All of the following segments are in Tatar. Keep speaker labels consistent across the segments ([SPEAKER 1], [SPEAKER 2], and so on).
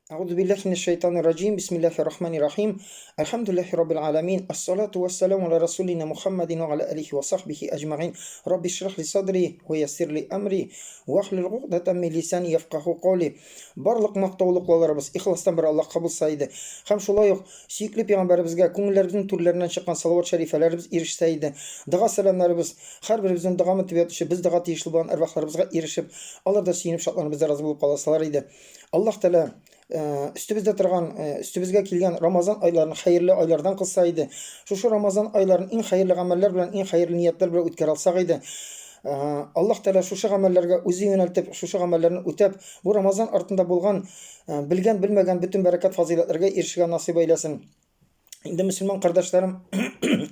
[SPEAKER 1] Әгъузу биллаһи минәш шайтанир раҗим. Бисмиллаһир рахманир рахим. Әлхәмдүлиллаһи раббил аламин. Ассалату вассаламу аля расулина Мухаммадин ва аля алихи ва сахбихи аҗмаин. Рабби шрах ли садри ва яссир ли амри вахлул угдатан мин лисани яфкаху каули. Барлык мактаулыкларыбыз ихластан бер Аллаһка булса иде. Һәм шулай ук сөекле пәйгамбәребезгә күңелләребезнең түрләреннән чыккан салават шәрифәләребез ирешсә иде. Дога сәламнәребез һәрберебезнең дога мөтәбият өчен без дога тиешле булган әрвахларыбызга ирешеп, алар да сөенеп шатланып бездә разый булып каласалар иде. Аллаһ Тәгалә өстебездә торган, өстебезгә килгән Рамазан айларын хәерле айлардан кылса иде. Шушы Рамазан айларын иң хәерле гамәлләр белән, иң хәерле ниятләр белән үткәрә алсак иде. Аллаһ Тәгалә шушы гамәлләргә үзе юнәлтеп, шушы гамәлләрне үтәп, бу Рамазан артында булган белгән, белмәгән бөтен бәрәкәт фазыйләтләргә ирешергә насыйп әйләсен. Инде мөселман кардәшләрем,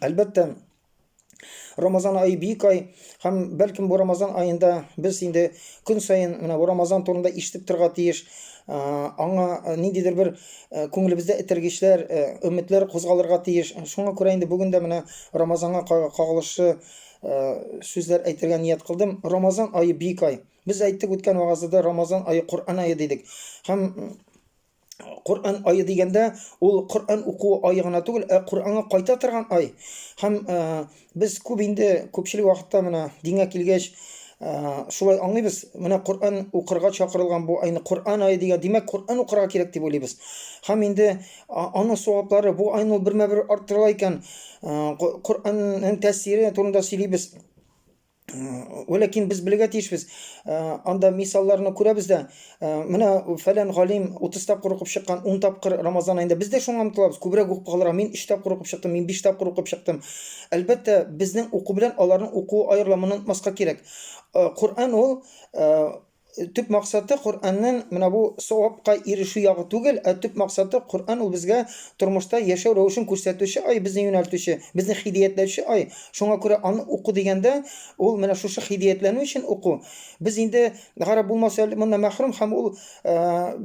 [SPEAKER 1] әлбәттә, Рамазан ае бик ай һәм бәлкем бу Рамазан аенда без инде көн саен менә бу Рамазан турында ишетеп торырга тиеш. Аңа ниндидер бер күңелебездә этәргечләр, өметләр кузгалырга тиеш. Шуңа күрә инде бүген дә менә Рамазанга кагылышлы сүзләр әйтергә ният кылдым. Рамазан ае бик ай. Без әйттек үткән вагазда Рамазан ае Коръән ае дидек. Һәм Коръән ае дигәндә, ул Коръән уку ае гына түгел, ә Коръәнгә кайта торган ай. Һәм без күп инде күпчелек вакытта менә дингә килгәч, шулай аңлыйбыз. Менә Коръән укырга чакырылган бу айны Коръән ае дигән, димәк, Коръән укырга кирәк дип уйлыйбыз. Һәм инде аның саваплары бу айны ул бермә-бер арттырыла икән. Коръәннең тәэсире турында сөйлибез. Вәләкин без белергә тиешбез. Анда мисалларны күрәбез дә. Менә фәлән галим 30 тапкыр укып чыккан, 10 тапкыр Рамазан аенда. Без дә шуңа омтылабыз. Күбрәк укып калырга. Мин 3 тапкыр укып чыктым, мин 5 тапкыр укып чыктым. Әлбәттә, безнең уку белән аларның укуы аерыла, моны онытмаска кирәк. Коръән ул Төп максаты Коръәннең менә бу савапка ирешү ягы түгел, ә төп максаты Коръән ул безгә тормышта яшәү рәвешен күрсәтүче ай, безне юнәлтүче, безне хидиятләүче ай. Шуңа күрә аны уку дигәндә, ул менә шушы хидиятләнү өчен уку. Без инде гарәп булмас моннан мәхрүм һәм ул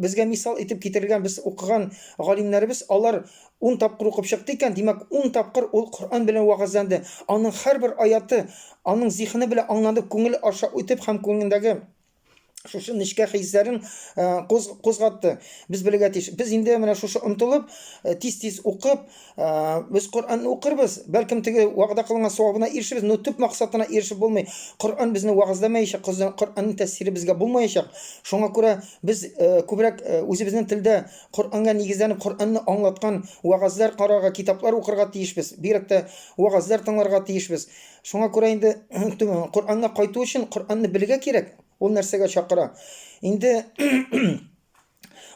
[SPEAKER 1] безгә мисал итеп китерелгән без укыган галимнәребез, алар ун тапкыр укып чыкты икән, димәк, ун тапкыр ул Коръән белән вәгазьләнде. Аның һәрбер аяты Аның зиһене белән аңланып, күңел аша үтеп һәм күңелендәге шушы нечкә хисләрен э, кузгатты. Без белергә тиеш. Без инде менә шушы омтылып, э, тиз-тиз укып, э, без Коръәнне укырбыз. Бәлкем теге вәгъдә кылынган савабына ирешербез, но төп максатына ирешеп булмый. Коръән безне вәгазьләмәячәк, Коръәннең тәэсире безгә булмаячак. Шуңа күрә без күбрәк үзебезнең телдә Коръәнгә нигезләнеп, Коръәнне аңлаткан вәгазьләр карарга, китаплар укырга тиешбез. Бигрәк тә вәгазьләр тыңларга тиешбез. Шуңа күрә инде Коръәнгә кайту өчен Коръәнне белергә кирәк. Ул нәрсәгә чакыра? Инде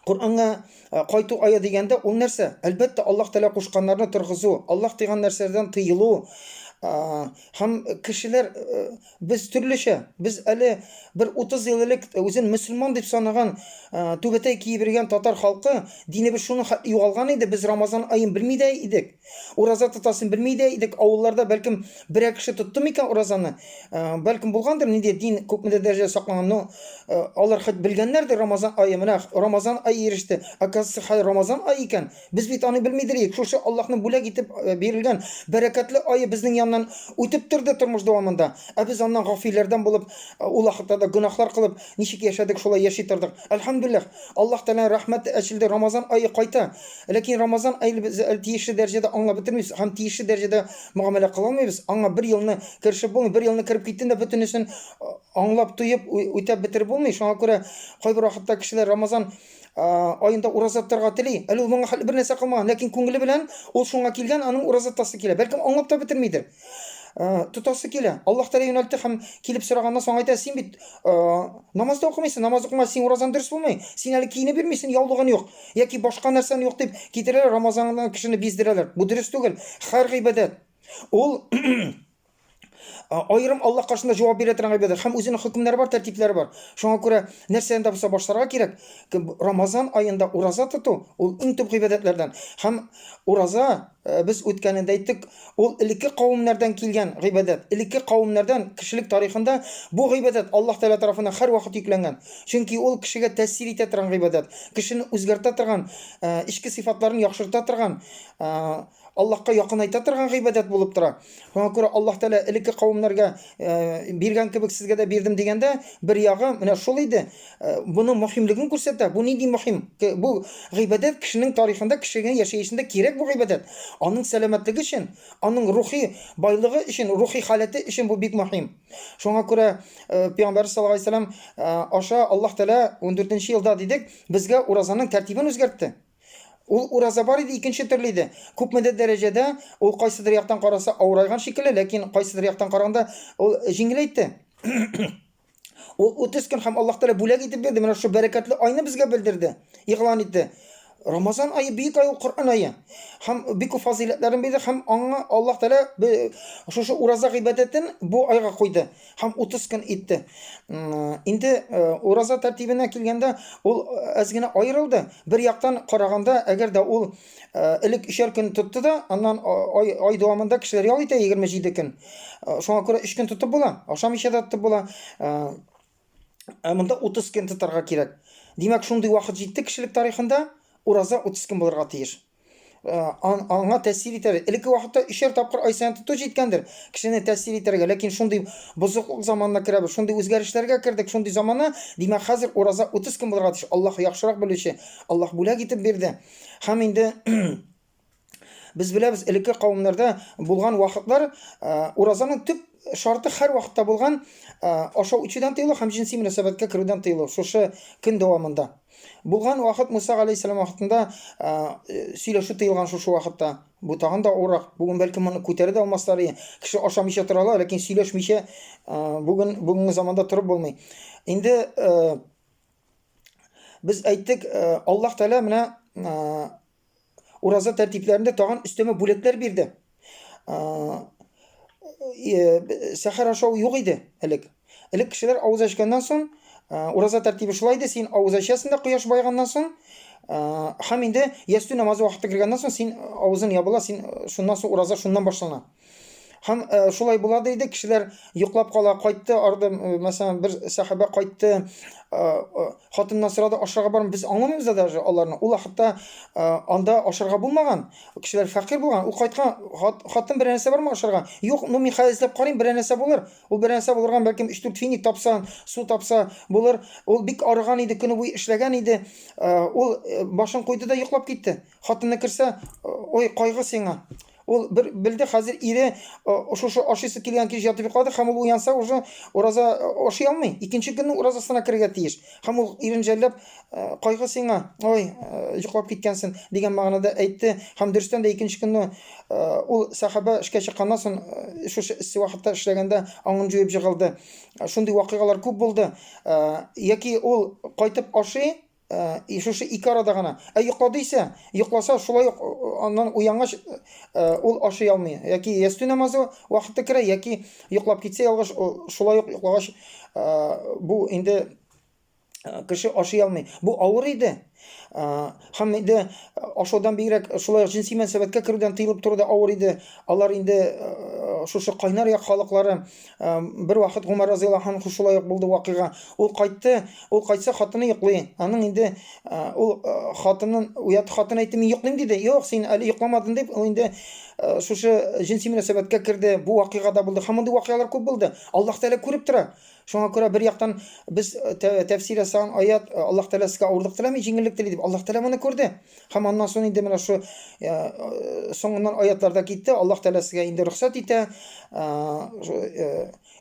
[SPEAKER 1] Коръәнгә э, кайту ае дигәндә ул нәрсә? Әлбәттә, Аллаһ Тәгалә кушканнарны торгызу, Аллаһ тыйган нәрсәләрдән тыелу. Э, һәм кешеләр э, без төрлечә, без әле бер 30 ел элек үзен мөселман дип санаган, түбәтәй киеп йөргән татар халкы динебез шуның хәтле югалган иде, без Рамазан аен белми дә идек. Ураза тотасын белми дә идек. Авылларда бәлкем берәр кеше тотты микән уразаны? Э, бәлкем булгандыр, нинди дин күпмедер дәрәҗәдә сакланган. Но э, алар хоть белгәннәрдер Рамазан ае, менә Рамазан ае иреште. Оказывается, хәзер Рамазан ае икән. Без бит аны белмидер идек. Шушы Аллаһның бүләк итеп э, бирелгән бәрәкәтле ае безнең яннан үтеп торды тормыш дәвамында. Ә без аннан гафилләрдән булып, ул вакытта да гөнаһлар кылып, ничек яшәдек, шулай яши тордык. Әлхәмдүлилләһ, Аллаһ Тәгаләнең рәхмәте әчелде, Рамазан ае кайта. Ләкин Рамазан аен без әле тиешле дәрәҗәдә аңлап бетермибез һәм тиешле дәрәҗәдә мөгамәлә кыла алмыйбыз. Аңа бер елны керешеп булмый. Бер елны кереп киттең дә бөтенесен аңлап, тоеп, үтәп бетереп булмый. Шуңа күрә кайбер вакытта кешеләр Рамазан аенда ураза тотарга тели. Әле ул моңа хәтле бер нәрсә кылмаган, ләкин күңеле белән ул шуңа килгән, аның ураза тотасы килә. Бәлкем аңлап та бетермидер. Тотасы килә. Аллаһ Тәгалә юнәлтте һәм килеп сораганнан соң әйтә, син бит намаз да укымыйсың, намаз укымагач, синең уразаң дөрес булмый. Син әле киенеп йөрмисең, яулыгың юк. Яки башка нәрсәң юк дип китерәләр, Рамазаннан кешене биздерәләр. Бу дөрес түгел. Һәр гыйбадәт ул аерым Аллаһ каршында җавап бирә торган гыйбадәт һәм үзенең хөкемнәре бар, тәртипләре бар. Шуңа күрә нәрсәдән дә булса башларга кирәк. Рамазан аенда ураза тоту ул иң төп гыйбадәтләрдән. Һәм ураза э, без үткәнендә әйттек, ул элекке кавемнәрдән килгән гыйбадәт. Элекке кавемнәрдән кешелек тарихында бу гыйбадәт Аллаһ Тәгалә тарафыннан һәрвакыт йөкләнгән. Чөнки ул кешегә тәэсир итә торган гыйбадәт, кешене үзгәртә торган, э, эчке сыйфатларын яхшырта торган, э, Аллаһка якынайта торган гыйбадәт булып тора. Шуңа күрә Аллаһ Тәгалә элекке кавемнәргә биргән кебек сезгә дә бирдем дигәндә, бер ягы менә шул иде. Моның мөһимлеген күрсәтә. Бу нинди мөһим? Бу гыйбадәт кешенең тарихында, кешенең яшәешендә кирәк бу гыйбадәт. Аның сәламәтлеге өчен, аның рухи байлыгы өчен, рухи халәте өчен бу бик мөһим. Шуңа күрә Пәйгамбәр саллаллаһу алейһи вәсәлләм аша Аллаһ Тәгалә 14 елда дидек, безгә уразаның тәртибен үзгәртте. Ул ураза бар иде, икенче төрле иде. Күпмедер дәрәҗәдә ул кайсыдыр яктан караса авырайган шикелле, ләкин кайсыдыр яктан караганда ул җиңеләйтте. Ул 30 көн һәм Аллаһ Тәгалә бүләк итеп бирде. Менә шушы бәрәкәтле айны безгә белдерде, игълан итте. Рамазан ае бөек ай ул Коръән ае. Һәм бик күп фазыйләтләрен бирде һәм аңа Аллаһ Тәгалә шушы ураза гыйбадәтен бу айга куйды. Һәм 30 көн итте. Инде ураза тәртибенә килгәндә, ул әз генә аерылды. Бер яктан караганда, әгәр дә ул элек өчәр көн тотты да, аннан ай, ай дәвамында кешеләр ял итә 27 көн. Шуңа күрә 3 көн тотып була, ашамыйча да тотып була. Ә монда 30 көн тотарга кирәк. Димәк, шундый вакыт җитте кешелек тарихында, ураза 30 көн булырга тиеш. Аңа тәэсир итәр. Элекке вакытта өчәр тапкыр ай саен тоту җиткәндер, кешене тәэсир итәргә. Ләкин шундый бозыклык заманына керәбез, шундый үзгәрешләргә кердек, шундый замана, димәк, хәзер ураза 30 көн булырга тиеш. Аллаһ яхшырак белүче, Аллаһ бүләк итеп бирде. Һәм инде без беләбез, элекке кавемнәрдә булган вакытлар, уразаның төп шарты һәр вакытта булган, ашау эчүдән тыелу һәм җенси мөнәсәбәткә керүдән тыелу. Шушы көн дәвамында. Булган вакыт Муса галәйһиссәлам вакытында сөйләшү тыелган шушы вакытта. Бу тагын да авыррак. Бүген бәлкем моны күтәрә дә алмаслар иде. Кеше ашамыйча тора ала, ләкин сөйләшмичә бүген бүгенге заманда торып булмый. Инде без әйттек, Аллаһ Тәгалә менә Ураза тәртипләрендә тагын өстәмә бүләкләр бирде. Сәхәр ашау юк иде элек. Элек кешеләр авыз ачканнан соң, ураза тәртибе шулай иде, син авыз ачасың да кояш байганнан соң, һәм инде ястү намазы вакыты кергәннән соң син авызың ябыла, син шуннан соң ураза шуннан башлана. Һәм шулай була да иде, кешеләр йоклап кала, кайтты, арды, мәсәлән, бер сәхабә кайтты, хатыннан сорады, ашарга бармы? Без аңламыйбыз да даже аларны. Ул вакытта анда ашарга булмаган, кешеләр фәкыйрь булган. Ул кайткан, хатын берәр нәрсә бармы ашарга? Юк, ну мин хәзер эзләп карыйм, берәр нәрсә булыр. Ул берәр нәрсә булырга, бәлкем 3-4 финик тапса, су тапса булыр. Ул бик арыган иде, көне буе эшләгән иде. Ул башын куйды да йоклап китте. Хатыны керсә, ой, кайгы сиңа. Ул бер белде, хәзер ире шушы ашыйсы килгән кич ятып йоклады һәм ул уянса уже ураза ашый алмый. Икенче көнне уразасына керергә тиеш. Һәм ул ирен жәлләп, кайгы сиңа, ой, йоклап киткәнсең дигән мәгънәдә әйтте. Һәм дөрестән дә икенче көнне ул сәхабә эшкә чыкканнан соң шушы эссе вакытта эшләгәндә аңын җуеп җыгылды. Шундый вакыйгалар күп булды. Яки ул кайтып ашый, И шушы ике арада гына. Ә йоклады исә, йокласа, шулай ук аннан уянгач, ул ашый алмый. Яки ястү намазы вакыты керә, яки йоклап китсә ялгыш, шулай ук йоклагач, бу инде кеше ашый алмый. Бу авыр иде. Һәм инде ашаудан бигрәк шулай ук җенси мөнәсәбәткә керүдән тыелып тору да авыр иде. Алар инде шушы кайнар як халыклары. Бер вакыт Гомәр разыяллаһу анһу шулай ук булды вакыйга. Ул кайтты, ул кайтса хатыны йоклый. Аның инде ул хатынын уятты, хатын әйтте, мин йоклыйм диде. Юк, син әле йокламадың дип, ул инде шушы җенси мөнәсәбәткә керде. Бу вакыйга да булды. Һәм мондый вакыйгалар күп булды. Аллаһ Тәгалә күреп тора. Шуңа күрә бер яктан без тәфсир ясаган аят Аллаһ Тәгалә сезгә авырлык теләми, җиңеллек тели дип. Аллаһ Тәгалә моны күрде. Һәм аннан соң инде менә шу соңыннан аятларда китте. Аллаһ Тәгалә сезгә инде рөхсәт итә.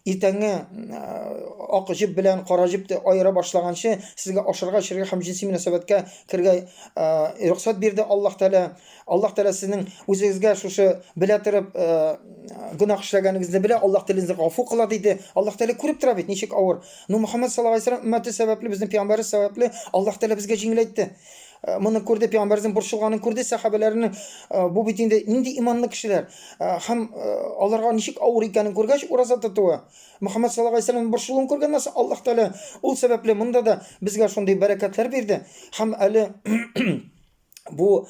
[SPEAKER 1] Иртәнге ак җеп белән кара җеп аера башлаганчы сезгә ашарга, эчәргә һәм җенси мөнәсәбәткә керергә рөхсәт бирде Аллаһ Тәгалә. Аллаһ Тәгалә сезнең үзегезгә шушы белә торып гөнаһ эшләгәнегезне белә, Аллаһ Тәгалә гафу кыла диде. Аллаһ Тәгалә күреп тора бит, ничек авыр. Ну Мөхәммәд саллаллаһу алейһи ва сәлләм өммәте сәбәпле, безнең пәйгамбәребез сәбәпле Аллаһ Тәгалә безгә җиңеләйтте. Моны күрде, пәйгамбәребезнең борчылганын күрде сәхабәләренең. Бу бит инде нинди иманлы кешеләр. Һәм аларга ничек авыр икәнен күргәч, ураза тотуы. Мөхәммәд саллаллаһу алейһи ва сәлләмнең борчылуын күргәннән соң Аллаһ Тәгалә ул сәбәпле монда да безгә шундый бәрәкәтләр бирде. Һәм әле бу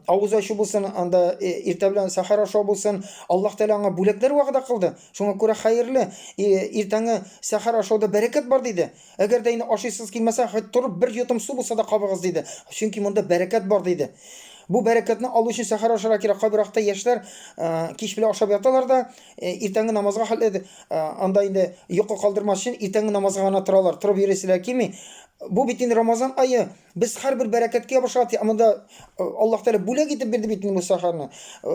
[SPEAKER 1] авыз ачу булсын, анда иртә белән сәхәр ашау булсын, Аллаһ Тәгалә аңа бүләкләр вәгъдә кылды. Шуңа күрә хәерле иртәнге сәхәр ашауда бәрәкәт бар диде. Әгәр дә инде ашыйсыгыз килмәсә, хоть торып бер йотым су булса да кабыгыз, диде. Чөнки монда бәрәкәт бар, диде. Бу бәрәкәтне алу өчен сәхәр ашарга кирәк. Кайбер вакытта яшьләр кич белән ашап яталар да, иртәнге намазга хәтле, анда инде йокы калдырмас өчен иртәнге намазга гына торалар. Торып йөриселәр килми. Бу бит инде Рамазан ае. Без һәрбер бәрәкәткә ябышырга тиеш. Монда Аллаһ Тәгалә бүләк итеп бирде бит инде бу сәхәрне.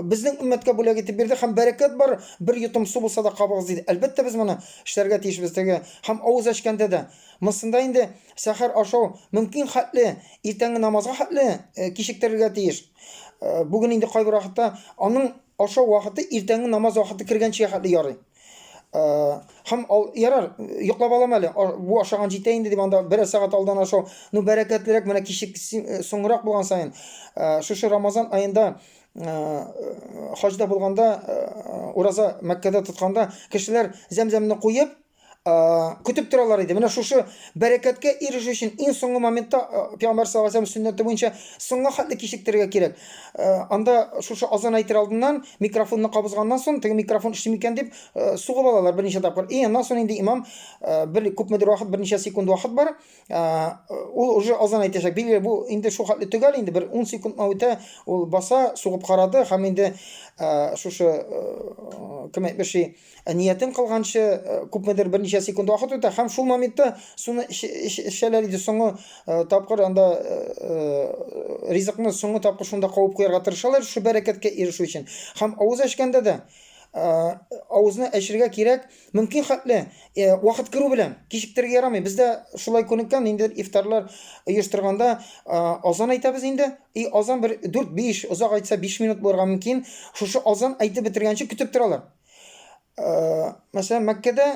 [SPEAKER 1] Безнең өммәткә бүләк итеп бирде һәм бәрәкәт бар, бер йотым су булса да кабыгыз диде. Әлбәттә, без моны эшләргә тиешбез теге. Һәм авыз әчкәндә дә. Монсында инде сәхәр ашау мөмкин хәтле, иртәнге намазга хәтле кичектерергә тиеш. Бүген инде кайбер вакытта аның ашау вакыты иртәнге намаз вакыты кергәнчегә хәтле ярый. Һәм ал, ярар, йоклап алам әле, бу ашаган җитә инде дип анда берәр сәгать алдан ашау, ну бәрәкәтлерәк менә кичек соңрак булган саен. Шушы Рамазан аенда хаҗда булганда, ураза Мәккәдә тотканда кешеләр зәмзәмне куеп, көтеп торалар иде. Менә шушы бәрәкәткә ирешү өчен иң соңгы моментта Пәйгамбәр саллаллаһу алейһи сөннәте буенча соңга хәтле кичектерергә кирәк. Анда шушы азан әйтер алдыннан микрофонны кабызганнан соң теге микрофон эшли микән дип сугып алалар берничә тапкыр. И аннан соң инде имам бер күпмедер вакыт, берничә секунд вакыт бар, ул уже азан әйтәчәк. Билгеле, бу инде шул хәтле төгәл инде бер 10 секундмы үтә, ул баса, сугып карады һәм инде шушы кем әйтмешли Ниятен кылганчы күпмедер берничә секунд вакыт үтә һәм шул моментта суны эчәләр иде. Соңгы тапкыр анда ризыкны соңгы тапкыр шунда кабып куярга тырышалар, шушы бәрәкәткә ирешү өчен. Һәм авыз эчкәндә дә авызны эчергә кирәк, мөмкин хәтле вакыт керү белән кичектерергә ярамый. Бездә шулай күнеккән, инде ифтарлар оештырганда азан әйтәбез инде. И азан бер 4-5, озак әйтсә 5 минут булырга мөмкин. Шушы азан әйтеп бетергәнче көтеп торалар. Мәсәлән, Мәккәдә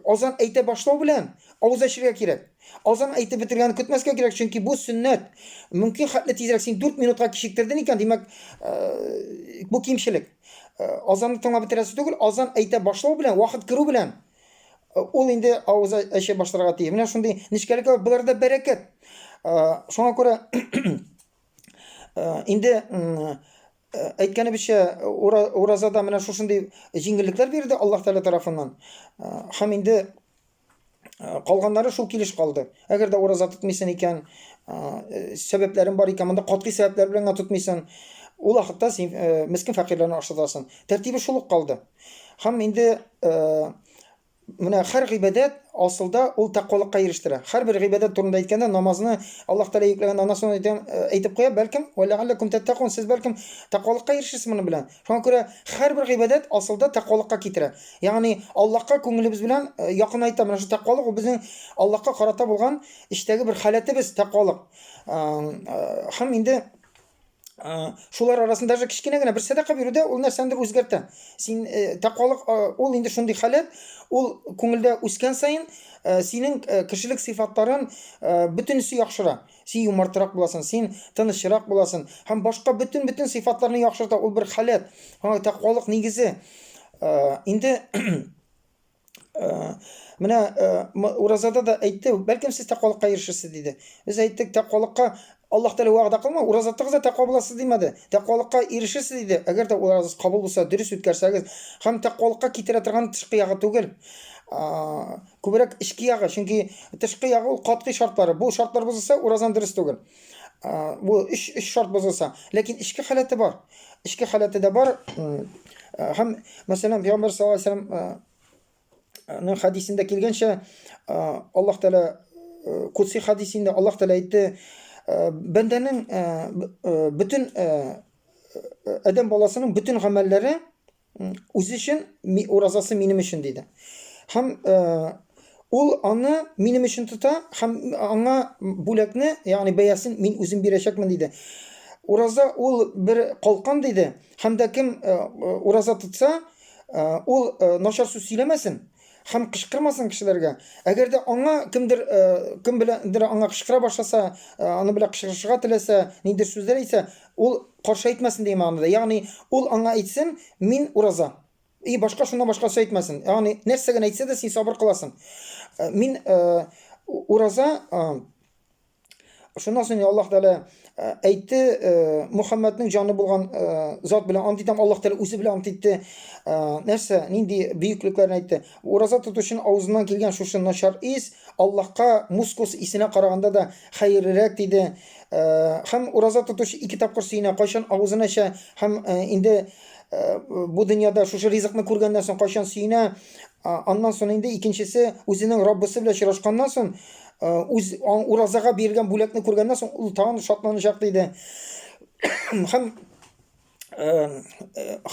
[SPEAKER 1] азан әйтә башлау белән авыз ачырга кирәк. Азан әйтеп бетергәнне көтмәскә кирәк, чөнки бу сөннәт. Мөмкин хәтле тизрәк син 4 минутка кичектердең икән, димәк, бу кимчелек. Азанны тыңлап бетерәсе түгел, азан әйтә башлау белән, вакыт керү белән ул инде авыз ача башларга тиеш. Менә шундый нечкәлекләр, боларда бәрәкәт. Шуңа күрә инде Әйткәнебезчә, уразада менә шушындый җиңеллекләр бирде Аллаһ Тәгалә тарафыннан. Һәм инде калганнары шул килеш калды. Әгәр дә ураза тотмыйсың икән, сәбәпләрең бар икән, монда катгый сәбәпләр белән генә тотмыйсың, ул вакытта син мескен фәкыйрьләрне ашатасың. Тәртибе шул ук калды. Һәм инде Менә һәр гыйбадәт асылда ул тәкъвалыкка ирештерә. Һәрбер гыйбадәт турында әйткәндә, намазны Аллаһ Тәгалә йөкләгәндә, аннан соң әйтәм, әйтеп куя, бәлкем, вә ләгалләкүм тәттәкун, сез бәлкем тәкъвалыкка ирешерсез моның белән. Шуңа күрә һәрбер гыйбадәт асылда тәкъвалыкка китерә. Ягъни Аллаһка күңелебез белән якынайта. Менә шул тәкъвалык ул безнең Аллаһка карата булган эчтәге бер халәтебез, тәкъвалык. Һәм инде шулар арасында даже кечкенә генә бер сәдака бирү дә ул нәрсәнедер үзгәртә. Син тәкъвалык ул инде шундый халәт, ул күңелдә үскән саен синең кешелек сыйфатларын бөтенесе яхшыра. Син юмартрак буласың, син тынычрак буласың һәм башка бөтен-бөтен сыйфатларны яхшырта. Ул бер халәт. Тәкъвалык нигезе. Инде Менә уразада да әйтте, бәлкем сез тәкъвалыкка ирешерсез диде. Без әйттек, тәкъвалыкка Аллаһ Тәгалә вәгъдә кылма, ураза тотыгыз да тәкъва буласыз димәде. Тәкъвалыкка ирешерсез диде. Әгәр дә уразагыз кабул булса, дөрес үткәрсәгез, һәм тәкъвалыкка китерә торган тышкы ягы түгел, күбрәк эчке ягы, чөнки тышкы ягы ул катгый шартлары. Бу шартлар бозылса, уразаң дөрес түгел. Бу өч шарт бозылса, ләкин эчке халәте бар. Эчке халәте дә бар. Һәм, мәсәлән, Пәйгамбәр саллаллаһу алейһи вәсәлләм ның хәдисендә килгәнчә, Аллаһ Тәгалә Кудси хәдисендә Аллаһ Тәгалә әйтте, бәндәнең бөтен адәм баласының бөтен гамәлләре үзе өчен, уразасы минем өчен диде. Һәм ул аны минем өчен тота һәм аңа бүләкне, ягъни бәясен мин үзем бирәчәкмен диде. Ураза ул бер калкан диде. Һәм дә кем ураза тотса, ул начар сүз сөйләмәсен һәм кычкырмасын кешеләргә. Әгәр дә аңа кемдер кем беләндер аңа кычкыра башласа, аны белән кычкырышырга теләсә, ниндидер сүзләр әйтсә, ул каршы әйтмәсен дигән мәгънәдә. Ягъни ул аңа әйтсен, мин ураза. И башка шуннан башка сүз әйтмәсен. Ягъни нәрсә генә әйтсә дә син сабыр кыласың. Мин ураза. Шуннан соң Аллаһ Тәгалә әйтте, Мухаммадның җаны булган зат белән ант итәм, Аллаһ Тәгалә үзе белән ант итте. Нәрсә, нинди бөеклекләрне әйтте? Ураза тотучының авызыннан килгән шушы начар ис Аллаһка мускус исенә караганда да хәерлерәк диде. Һәм ураза тотучы ике тапкыр сөенә, кайчан авызын ача һәм инде бу дөньяда шушы ризыкны күргәннән соң кайчан сөенә, аннан соң инде икенчесе үзенең Раббысы белән очрашканнан соң үз уразага бирелгән бүләкне күргәннән соң ул тагын шатланачак диде. Һәм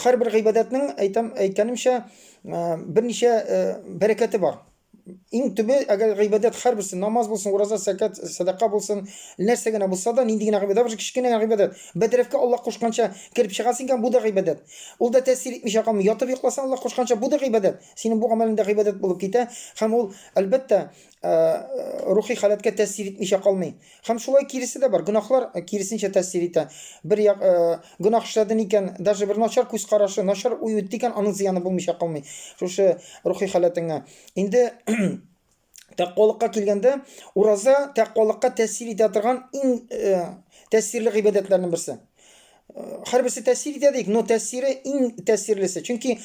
[SPEAKER 1] һәрбер гыйбадәтнең әйтәм әйткәнемчә берничә бәрәкәте бар. Иң төбе, әгәр гыйбадәт һәрберсе, намаз булсын, ураза, зәкят, сәдака булсын, нәрсә генә булса да, нинди генә гыйбадәт булсын, кечкенә генә гыйбадәт. Бәдрәфкә Аллаһ кушканча кереп чыгасың икән, бу да гыйбадәт. Ул да тәэсир итмичә калмый. Ятып йокласаң, Аллаһ кушканча, бу да гыйбадәт. Синең бу гамәлең дә гыйбадәт булып китә һәм ул, әлбәттә, рухи халәткә тәэсир итмичә калмый. Һәм шулай киресе дә бар. Гөнаһлар киресенчә тәэсир итә. Бер як гөнаһ эшләдең икән, даже бер начар күз карашы, начар уй үтте икән, аның зыяны булмыйча калмый. Шушы рухи халәтеңә. Инде тәкъвалыкка килгәндә, ураза тәкъвалыкка тәэсир итә торган иң тәэсирле гыйбадәтләрнең берсе. Һәрберсе тәэсир итә диек, но тәэсире иң тәэсирлесе. Чөнки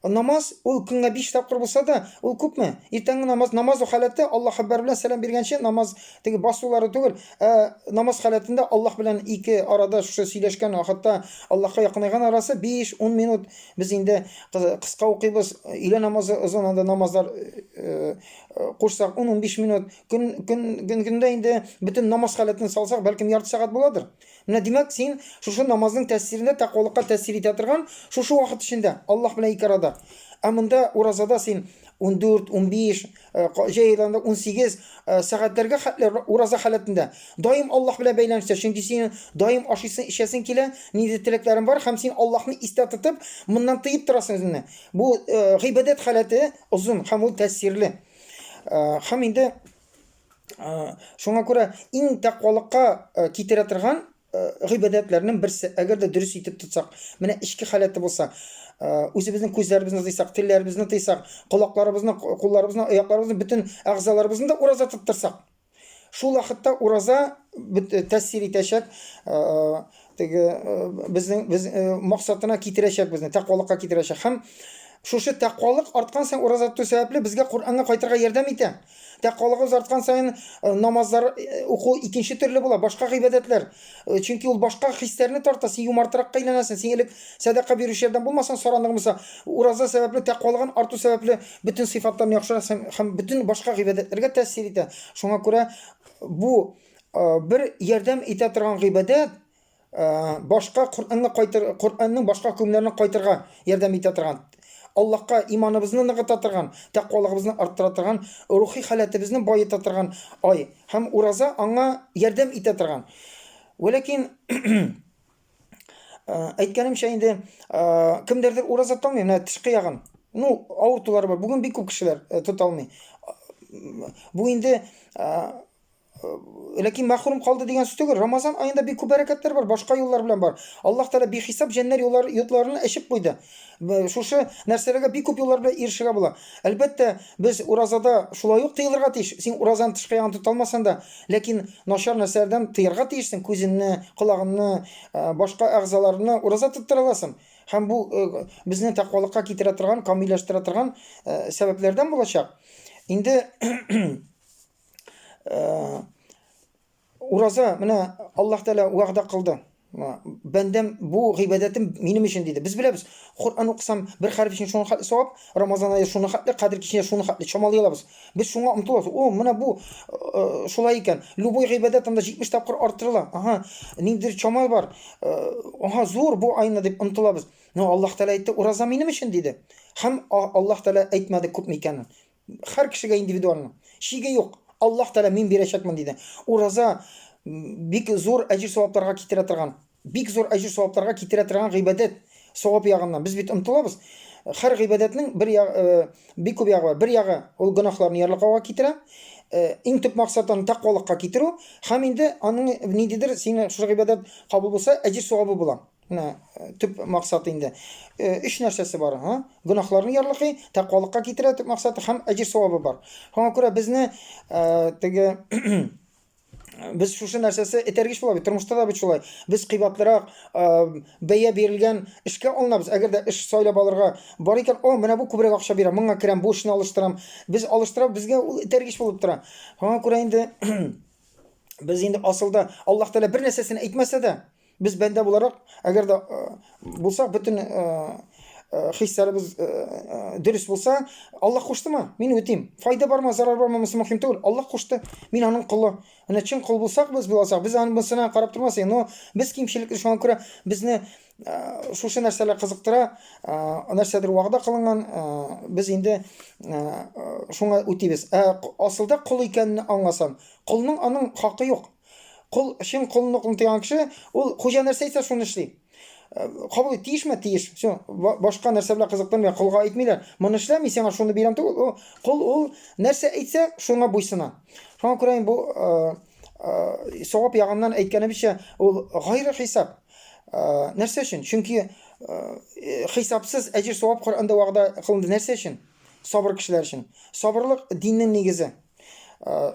[SPEAKER 1] намаз ул көнгә 5 тапкыр булса да, ул күпме? Иртәнге намаз, намаз халәте Аллаһ Акбар белән сәлам биргәнче намаз теге басулары түгел, ә намаз халәтендә Аллаһ белән ике арада шушы сөйләшкән вакытта Аллаһка якынайган арасы 5-10 минут. Без инде кыска укыйбыз, өйлә намазы озын, анда намазлар кушсак 10-15 минут. Көн көн көндә инде бөтен намаз халәтен салсак, бәлкем ярты сәгать буладыр. Менә димәк, син шушы намазның тәэсирендә тәкъвалыкка тәэсир итә торган шушы вакыт эчендә Аллаһ белән ике арада. Ә монда уразада син 14, 15, җәй айларында 18 сәгатьләргә хәтле ураза халәтендә даим Аллаһ белән бәйләнештә. Чөнки син даим ашыйсың, эчәсең килә, нинди теләкләрең бар һәм син Аллаһны истә тотып, моннан тыеп торасың үзеңне. Бу гыйбадәт халәте озын һәм ул тәэсирле. Һәм инде Шуңа күрә иң тәкъвалыкка китерә торган гыйбадәтләрнең берсе, әгәр дә дөрес итеп тотсак, менә эчке халәте булса, үзебезнең күзләребезне тыйсак, телләребезне тыйсак, колакларыбызны, кулларыбызны, аякларыбызны, бөтен әгъзаларыбызны да ураза тоттырсак, шул вакытта ураза тәэсир итәчәк, теге безнең без максатына китерәчәк безне, тәкъвалыкка китерәчәк. Һәм шушы тәкъвалык арткан саен ураза тоту сәбәпле безгә Коръәнгә кайтырга ярдәм итә. Тәкъвалыгыбыз арткан саен намазлар уку икенче төрле була, башка гыйбадәтләр. Чөнки ул башка хисләрне тарта, син юмартракка әйләнәсең. Син элек сәдака бирүчеләрдән булмасаң, саранлыгың булса, ураза сәбәпле, тәкъвалыгын арту сәбәпле бөтен сыйфатларны яхшыра һәм бөтен башка гыйбадәтләргә тәэсир итә. Шуңа күрә бу бер ярдәм итә торган гыйбадәт, башка Коръәнгә кайтыр, Коръәннең башка хөкемнәренә кайтырга ярдәм итә торган, Аллаһка иманыбызны ныгыта торган, тәкъвалыгыбызны арттыра торган, рухи халәтебезне баета торган ай һәм ураза аңа ярдәм итә торган. Вәләкин әйткәнемчә инде, кемдердер ураза тота алмый, менә тышкы ягын. Ну, авыртулары бар. Бүген бик күп кешеләр тота алмый. Бу инде Ләкин мәхрүм калды дигән сүз түгел. Рамазан аенда бик күп бәрәкәтләр бар, башка юллар белән бар. Аллаһ Тәгалә бихисап җәннәт юллары йортларын ачып куйды. Шушы нәрсәләргә бик күп юллар белән ирешергә була. Әлбәттә, без уразада шулай ук тыелырга тиеш. Син уразаны тышкы ягын тота алмасаң да, ләкин начар нәрсәләрдән тыярга тиешсең. Күзеңне, колагыңны, башка әгъзаларыңны ураза тоттыра аласың. Һәм бу безне тәкъвалыкка китерә торган, камилләштерә торган сәбәпләрдән булачак. Инде Ураза, менә Аллаһ Тәгалә вәгъдә кылды. Бәндәм, бу гыйбадәтем минем өчен диде. Без беләбез, Коръән укысам, бер хәреф өчен шуны хәтле савап, Рамазан ае шуны хәтле, Кадер киченә шуны хәтле чамалый алабыз. Без шуңа омтылабыз. О, менә бу шулай икән. Любой гыйбадәт анда 70 тапкыр арттырыла. Ага, ниндидер чама бар. Ага, зур бу айны дип омтылабыз. Но Аллаһ Тәгалә әйтте, ураза минем өчен диде. Һәм Аллаһ Тәгалә әйтмәде күпме икәнен. Һәр кешегә индивидуально. Чиге юк. Аллаһ Тәгалә мин бирәчәкмен диде. Ураза бик зур әҗер савапларга китерә торган, бик зур әҗер савапларга китерә торган гыйбадәт. Савап ягыннан без бит омтылабыз. Һәр гыйбадәтнең бер ягы, бик күп ягы бар. Бер ягы ул гөнаһларны ярлыкауга китерә. Иң төп максат аны тәкъвалыкка китерү һәм инде аның ниндидер сине шул гыйбадәт кабул булса, әҗер савабы була. Менә төп максаты инде. Өч нәрсәсе бар, ха? Гөнаһларны ярлыкый, тәкъвалыкка китерә төп максаты һәм әҗер савабы бар. Шуңа күрә безне теге Без шушы нәрсәсе этәргеч була бит, тормышта да бит шулай. Без кыйбатлырак бәя бирелгән эшкә алынабыз. Әгәр дә эш сайлап алырга бар икән, о, менә бу күбрәк акча бирә, моңа керәм, бу эшне алыштырам. Без алыштырабыз, безгә ул этәргеч булып тора. Шуңа күрә инде без инде асылда Аллаһ Тәгалә бер нәрсәсен әйтмәсә дә, без бәндә буларак, әгәр дә булсак, бөтен хисләребез дөрес булса, Аллаһ куштымы? Мин үтим. Файда бармы, зарар бармы, монысы мөһим түгел. Аллаһ кушты. Мин аның колы. Менә чын кол булсак без буласак, без аның монысына карап тормас идек. Но без кимчелекле, шуңа күрә безне шушы нәрсәләр кызыктыра, нәрсәдер вәгъдә кылынган, без инде шуңа үтибез. Ә асылда кол икәнне аңласаң, колның аның хакы юк. Кол, чын коллыкны тойган кеше, ул хуҗа нәрсә әйтсә, шуны эшли. Кабул ит, тиешме? Тиеш. Все, башка нәрсә белән кызыктырмый, колга әйтмиләр. Моны эшлә, мин сиңа шуны бирәм түгел. Ул кол ул нәрсә әйтсә, шуңа буйсына. Шуңа күрә бу савап ягыннан әйткәнебезчә, ул гайре хисап. Нәрсә өчен? Чөнки хисапсыз әҗер савап Коръәндә вәгъдә кылынды. Нәрсә өчен? Сабыр кешеләр өчен. Сабырлык диннең нигезе.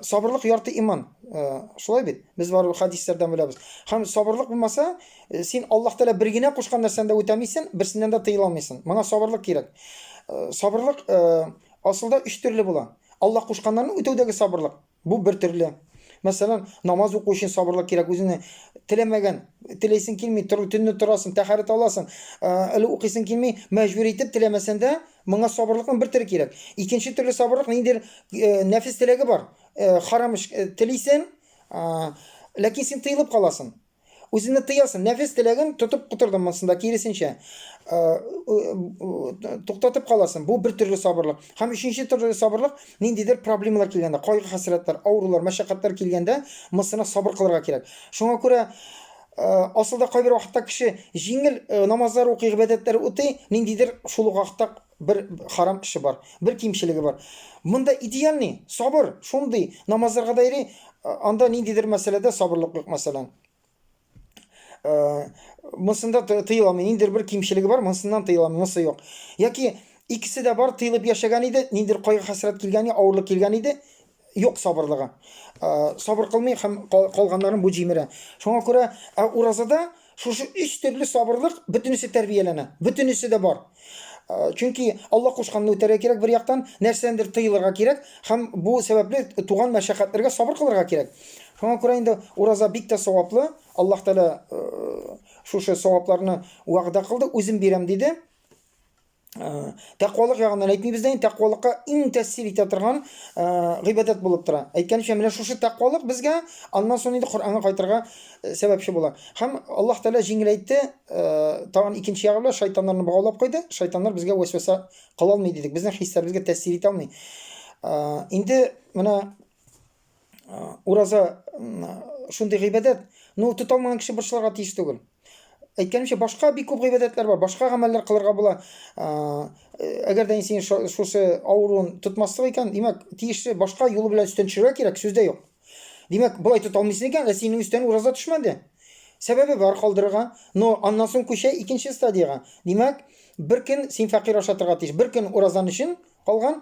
[SPEAKER 1] Сабырлык ярты иман. Шулай бит? Без барыбер хәдисләрдән беләбез. Һәм сабырлык булмаса, син Аллаһ Тәгалә бер генә кушкан нәрсәне дә үтәмисең, берсеннән дә тыела алмыйсың. Моңа сабырлык кирәк. Сабырлык асылда өч төрле була. Аллаһ кушканнарны үтәүдәге сабырлык. Бу бер төрле. Мәсәлән, намаз уку өчен сабырлык кирәк. Үзеңне теләмәгән, теләйсең килми, тору төнне торасың, тәһарәт аласың, әле укыйсың килми, мәҗбүр итеп теләмәсәң дә, моңа сабырлыкның бер төре кирәк. Икенче төрле сабырлык ниндидер нәфес теләге бар. Харам эш телисең, ләкин син тыелып каласың. Үзеңне тыясың, нәфес теләген тотып котырдың монсында, киресенчә. Туктатып каласың. Бу бер төрле сабырлык. Һәм өченче төрле сабырлык, ниндидер проблемалар килгәндә, кайгы-хәсрәтләр, авырулар, мәшәкатьләр килгәндә, монсына сабыр кылырга кирәк. Шуңа күрә асылда кайбер вакытта кеше җиңел намазлар укый, гыйбадәтләр үти, ниндидер шул ук вакытта бер харам эше бар, бер кимчелеге бар. Монда идеальный, сабыр, шундый намазларга да йөри, анда ниндидер мәсьәләдә сабырлык юк, мәсәлән. Монсында тыела алмый, ниндидер бер кимчелеге бар, монсыннан тыела алмый, монсы юк. Яки икесе дә бар, тыелып яшәгән иде, ниндидер кайгы-хәсрәт килгән, авырлык килгән иде, юк сабырлыгы. Сабыр кылмый һәм калганнарын бу җимерә. Шуңа күрә уразада шушы өч төрле сабырлык бөтенесе тәрбияләнә. Бөтенесе дә бар. Чөнки Аллаһ кушканны үтәргә кирәк бер яктан, нәрсәдәндер тыелырга кирәк һәм бу сәбәпле туган мәшәкатьләргә сабыр кылырга кирәк. Шуңа күрә инде ураза бик тә саваплы. Аллаһ Тәгалә шушы савапларны вәгъдә кылды, үзем бирәм диде. Тәкъвалык ягыннан әйтмибез дә инде, тәкъвалыкка иң тәэсир итә торган гыйбадәт булып тора. Әйткәнемчә, менә шушы тәкъвалык безгә аннан соң инде Коръәнгә кайтырга сәбәпче була. Һәм Аллаһ Тәгалә җиңеләйтте, тагын икенче ягы белән шайтаннарны богаулап куйды. Шайтаннар безгә вәсвәсә кыла алмый дидек, безнең хисләребезгә тәэсир итә алмый. Инде менә ураза шундый гыйбадәт, но тота алмаган кеше борчылырга тиеш түгел. Әйткәнемчә, башка бик күп гыйбадәтләр бар, башка гамәлләр кылырга була. Әгәр дә син шушы авыруын тотмаслык икән, димәк, тиешле башка юлы белән өстән төшерергә кирәк, сүз дә юк. Димәк, болай тота алмыйсың икән, ә синең өстән ураза төшмәде. Сәбәбе бар калдырырга, но аннан соң күчә икенче стадиягә. Димәк, бер көн син фәкыйрь ашатырга тиеш. Бер көн уразан өчен калган,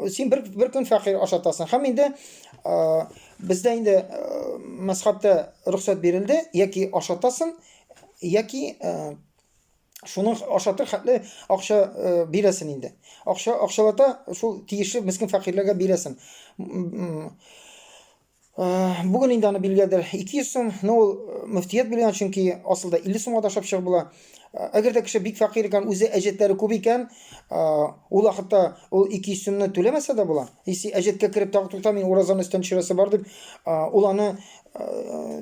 [SPEAKER 1] син бер көн фәкыйрь ашатасың. Һәм инде бездә инде мәзхәбтә рөхсәт бирелде, яки ашатасың, яки шуның ашатыр хәтле акча бирәсен инде. Акча акчалата шул тиешле мескен фәкыйрьләргә бирәсен. Бүген инде аны билгеләделәр 200 сум, но ул мөфтият билгеләгән, чөнки асылда 50 сумга да ашап чыгып була. Әгәр дә кеше бик фәкыйрь икән, үзе әҗәтләре күп икән, ул вакытта ул 200 сумны түләмәсә дә була. Если әҗәткә кереп тагы тукта, мин уразаны өстән төшерәсе бар дип, ул аны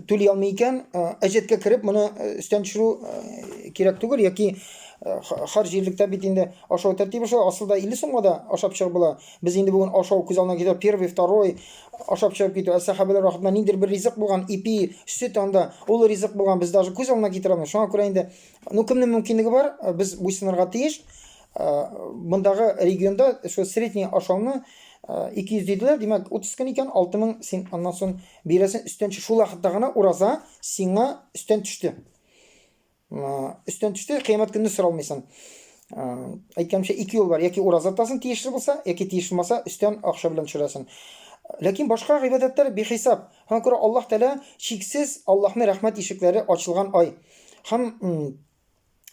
[SPEAKER 1] түли алмый икән, әҗәткә кереп моны өстән төшерү кирәк түгел, яки һәр җирлектә бит инде ашау тәртибе шул, асылда 50 сумга да ашап чыгып була. Без инде бүген ашау күз алдына китереп, первый, второй ашап чыгып китү. Ә сәхабәләр вакытында ниндидер бер ризык булган, ипи, сөт анда, ул ризык булган, без даже күз алдына китерә алмыйбыз. Шуңа күрә инде, ну, кемнең мөмкинлеге бар, без буйсынырга тиеш. Мондагы регионда шул средний ашауны 200 диделәр, димәк, 30 көн икән, 6000 син аннан соң бирәсең, өстән шул вакытта гына ураза сиңа өстән төште. Өстән төште, кыямәт көнне соралмыйсың. Әйткәнемчә, ике юл бар. Яки ураза тотасың тиешле булса, яки тиешле булмаса, өстән акча белән төшерәсең. Ләкин башка гыйбадәтләр бихисап. Шуңа күрә Аллаһ Тәгалә чиксез Аллаһның рәхмәт ишекләре ачылган ай. Һәм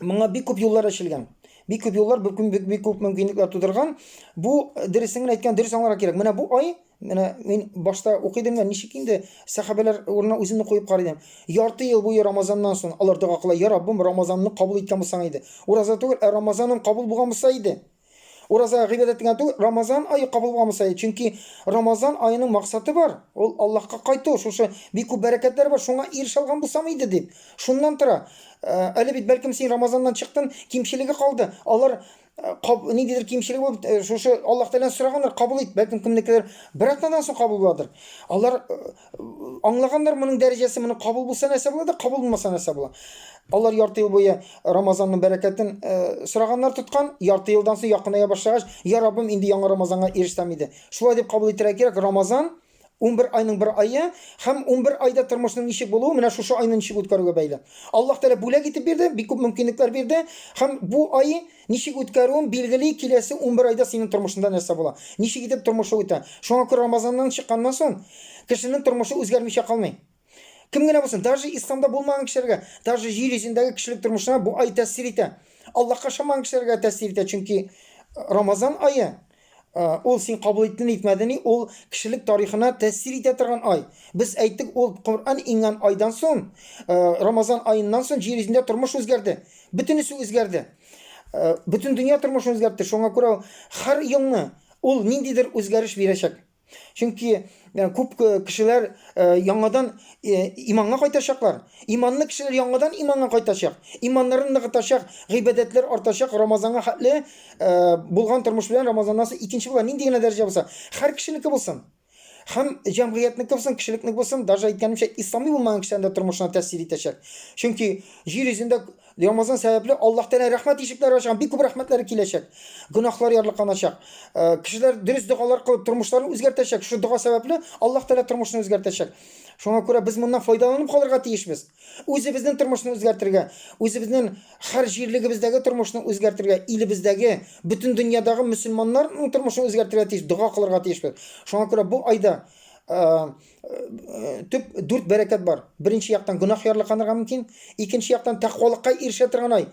[SPEAKER 1] моңа бик күп юллар ачылган. Бик күп юллар, бик, бик, бик күп мөмкинлекләр тудырган. Бу дөресен генә әйткән, дөрес аңларга кирәк. Менә бу ай, менә мин башта укыйдым да, ничек инде сәхабәләр урынына үземне куеп карыйдым. Ярты ел буе Рамазаннан соң алар дога кыла, Я Раббым, Рамазанны кабул иткән булсаң иде. Ураза түгел, ә Рамазаның кабул булган булса иде. Ураза гыйбадәт генә түгел, Рамазан ае кабул булган булса, чөнки Рамазан аеның максаты бар, ул Аллаһка кайту, шушы бик күп бәрәкәтләр бар, шуңа ирешә алган булсам иде дип. Шуннан тора. Әле бит бәлкем син Рамазаннан чыктың, кимчелеге калды. Алар ниндидер кимчелеге булып, шушы Аллаһ Тәгаләдән сораганнар, кабул ит, бәлкем кемнекелер бер атнадан соң кабул буладыр. Алар аңлаганнар моның дәрәҗәсе, моның кабул булса нәрсә була да, кабул булмаса нәрсә була. Алар ярты ел буе Рамазанның бәрәкәтен сораганнар тоткан, ярты елдан соң якыная башлагач, я Раббым, инде яңа Рамазанга ирешсәм иде. Шулай дип кабул итәргә кирәк, Рамазан 11 айның бер ае һәм 11 айда тормышның ничек булуы менә шушы айны ничек үткәрүгә бәйле. Аллаһ Тәгалә бүләк итеп бирде, бик күп мөмкинлекләр бирде һәм бу ай ничек үткәрүен билгели, киләсе 11 айда синең тормышында нәрсә була, ничек итеп тормышы үтә. Шуңа күрә Рамазаннан чыкканнан соң кешенең тормышы үзгәрмичә калмый. Кем генә булсын, даже исламда булмаган кешеләргә, даже җир йөзендәге кешелек тормышына бу ай тәэсир итә. Аллаһка ышанмаган кешеләргә тәэсир итә, чөнки Рамазан ае ул син кабул иттең, итмәдең, ул кешелек тарихына тәэсир итә торган ай. Без әйттек, ул Коръән иңгән айдан соң, Рамазан аеннан соң җир йөзендә тормыш үзгәрде. Бөтенесе үзгәрде. Бөтен дөнья тормышын үзгәртте. Шуңа күрә һәр елны ул ниндидер үзгәреш бирәчәк. Чөнки күп кешеләр яңадан иманга кайтачаклар. Иманлы кешеләр яңадан иманга кайтачак. Иманнарын ныгытачак, гыйбадәтләр артачак, Рамазанга хәтле булган тормыш белән Рамазаннан соң икенче була, нинди генә дәрәҗә булса, һәр кешенеке булсын. Һәм җәмгыятьнеке булсын, кешелекнеке булсын, даже әйткәнемчә, ислами булмаган кешеләрнең дә тормышына тәэсир итәчәк. Чөнки җир йөзендә Рамазан сәбәпле Аллаһ Тәгалә рәхмәт ишекләре ачкан, бик күп рәхмәтләре киләчәк. Гөнаһлар ярлыканачак. Кешеләр дөрес догалар кылып тормышларын үзгәртәчәк. Шушы дога сәбәпле Аллаһ Тәгалә тормышын үзгәртәчәк. Шуңа күрә без моннан файдаланып калырга тиешбез. Үзебезнең тормышны үзгәртергә, үзебезнең һәр җирлегебездәге тормышны үзгәртергә, илебездәге, бөтен дөньядагы мөселманнарның тормышын үзгәртергә тиеш, дога кылырга тиешбез. Шуңа күрә бу айда төп дүрт бәрәкәт бар. Беренче яктан гөнаһ ярлыканырга мөмкин, икенче яктан тәкъвалыкка ирешә торган ай.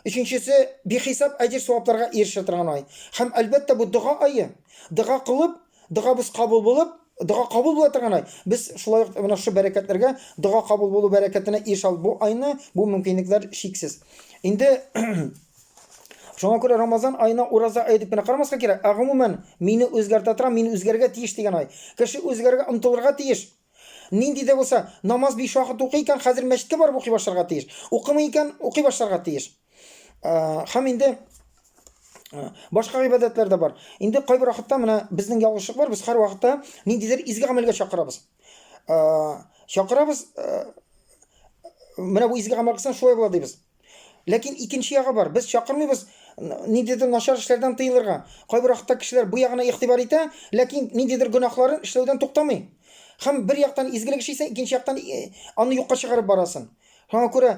[SPEAKER 1] Өченчесе бихисап әҗер савапларга ирешә торган ай. Һәм әлбәттә бу дога ае. Дога кылып, догабыз кабул булып, дога кабул була торган ай. Без шулай ук менә шушы бәрәкәтләргә, дога кабул булу бәрәкәтенә ирешә алдык. Бу айны, бу мөмкинлекләр чиксез. Инде Шуңа күрә Рамазан аена ураза ае дип кенә карамаска кирәк, ә гомумән мине үзгәртә тора, мин үзгәрергә тиеш дигән ай. Кеше үзгәрергә омтылырга тиеш. Нинди дә булса намаз биш вакыт укый икән, хәзер мәчеткә барып укый башларга тиеш. Укымый икән, укый башларга тиеш. Һәм инде башка гыйбадәтләр дә бар. Инде кайбер вакытта менә безнең ялгышлык бар, без һәр вакытта ниндидер изге гамәлгә чакырабыз. Чакырабыз, менә бу изге гамәл кылсаң шулай була дибез. Ләкин икенче ягы бар. Без чакырмыйбыз ниндидер начар эшләрдән тыелырга. Кайбер вакытта кешеләр бу ягына игътибар итә, ләкин ниндидер гөнаһларын эшләүдән туктамый. Һәм бер яктан изгелек эшлисең, икенче яктан аны юкка чыгарып барасың. Шуңа күрә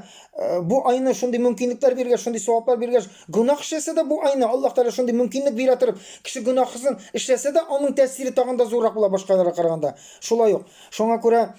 [SPEAKER 1] бу айны шундый мөмкинлекләр биргәч, шундый саваплар биргәч, гөнаһ эшләсә дә бу айны Аллаһ Тәгалә шундый мөмкинлек бирә торып, кеше гөнаһысын эшләсә дә, аның тәэсире тагын да зуррак була башкаларга караганда. Шулай ук. Шуңа күрә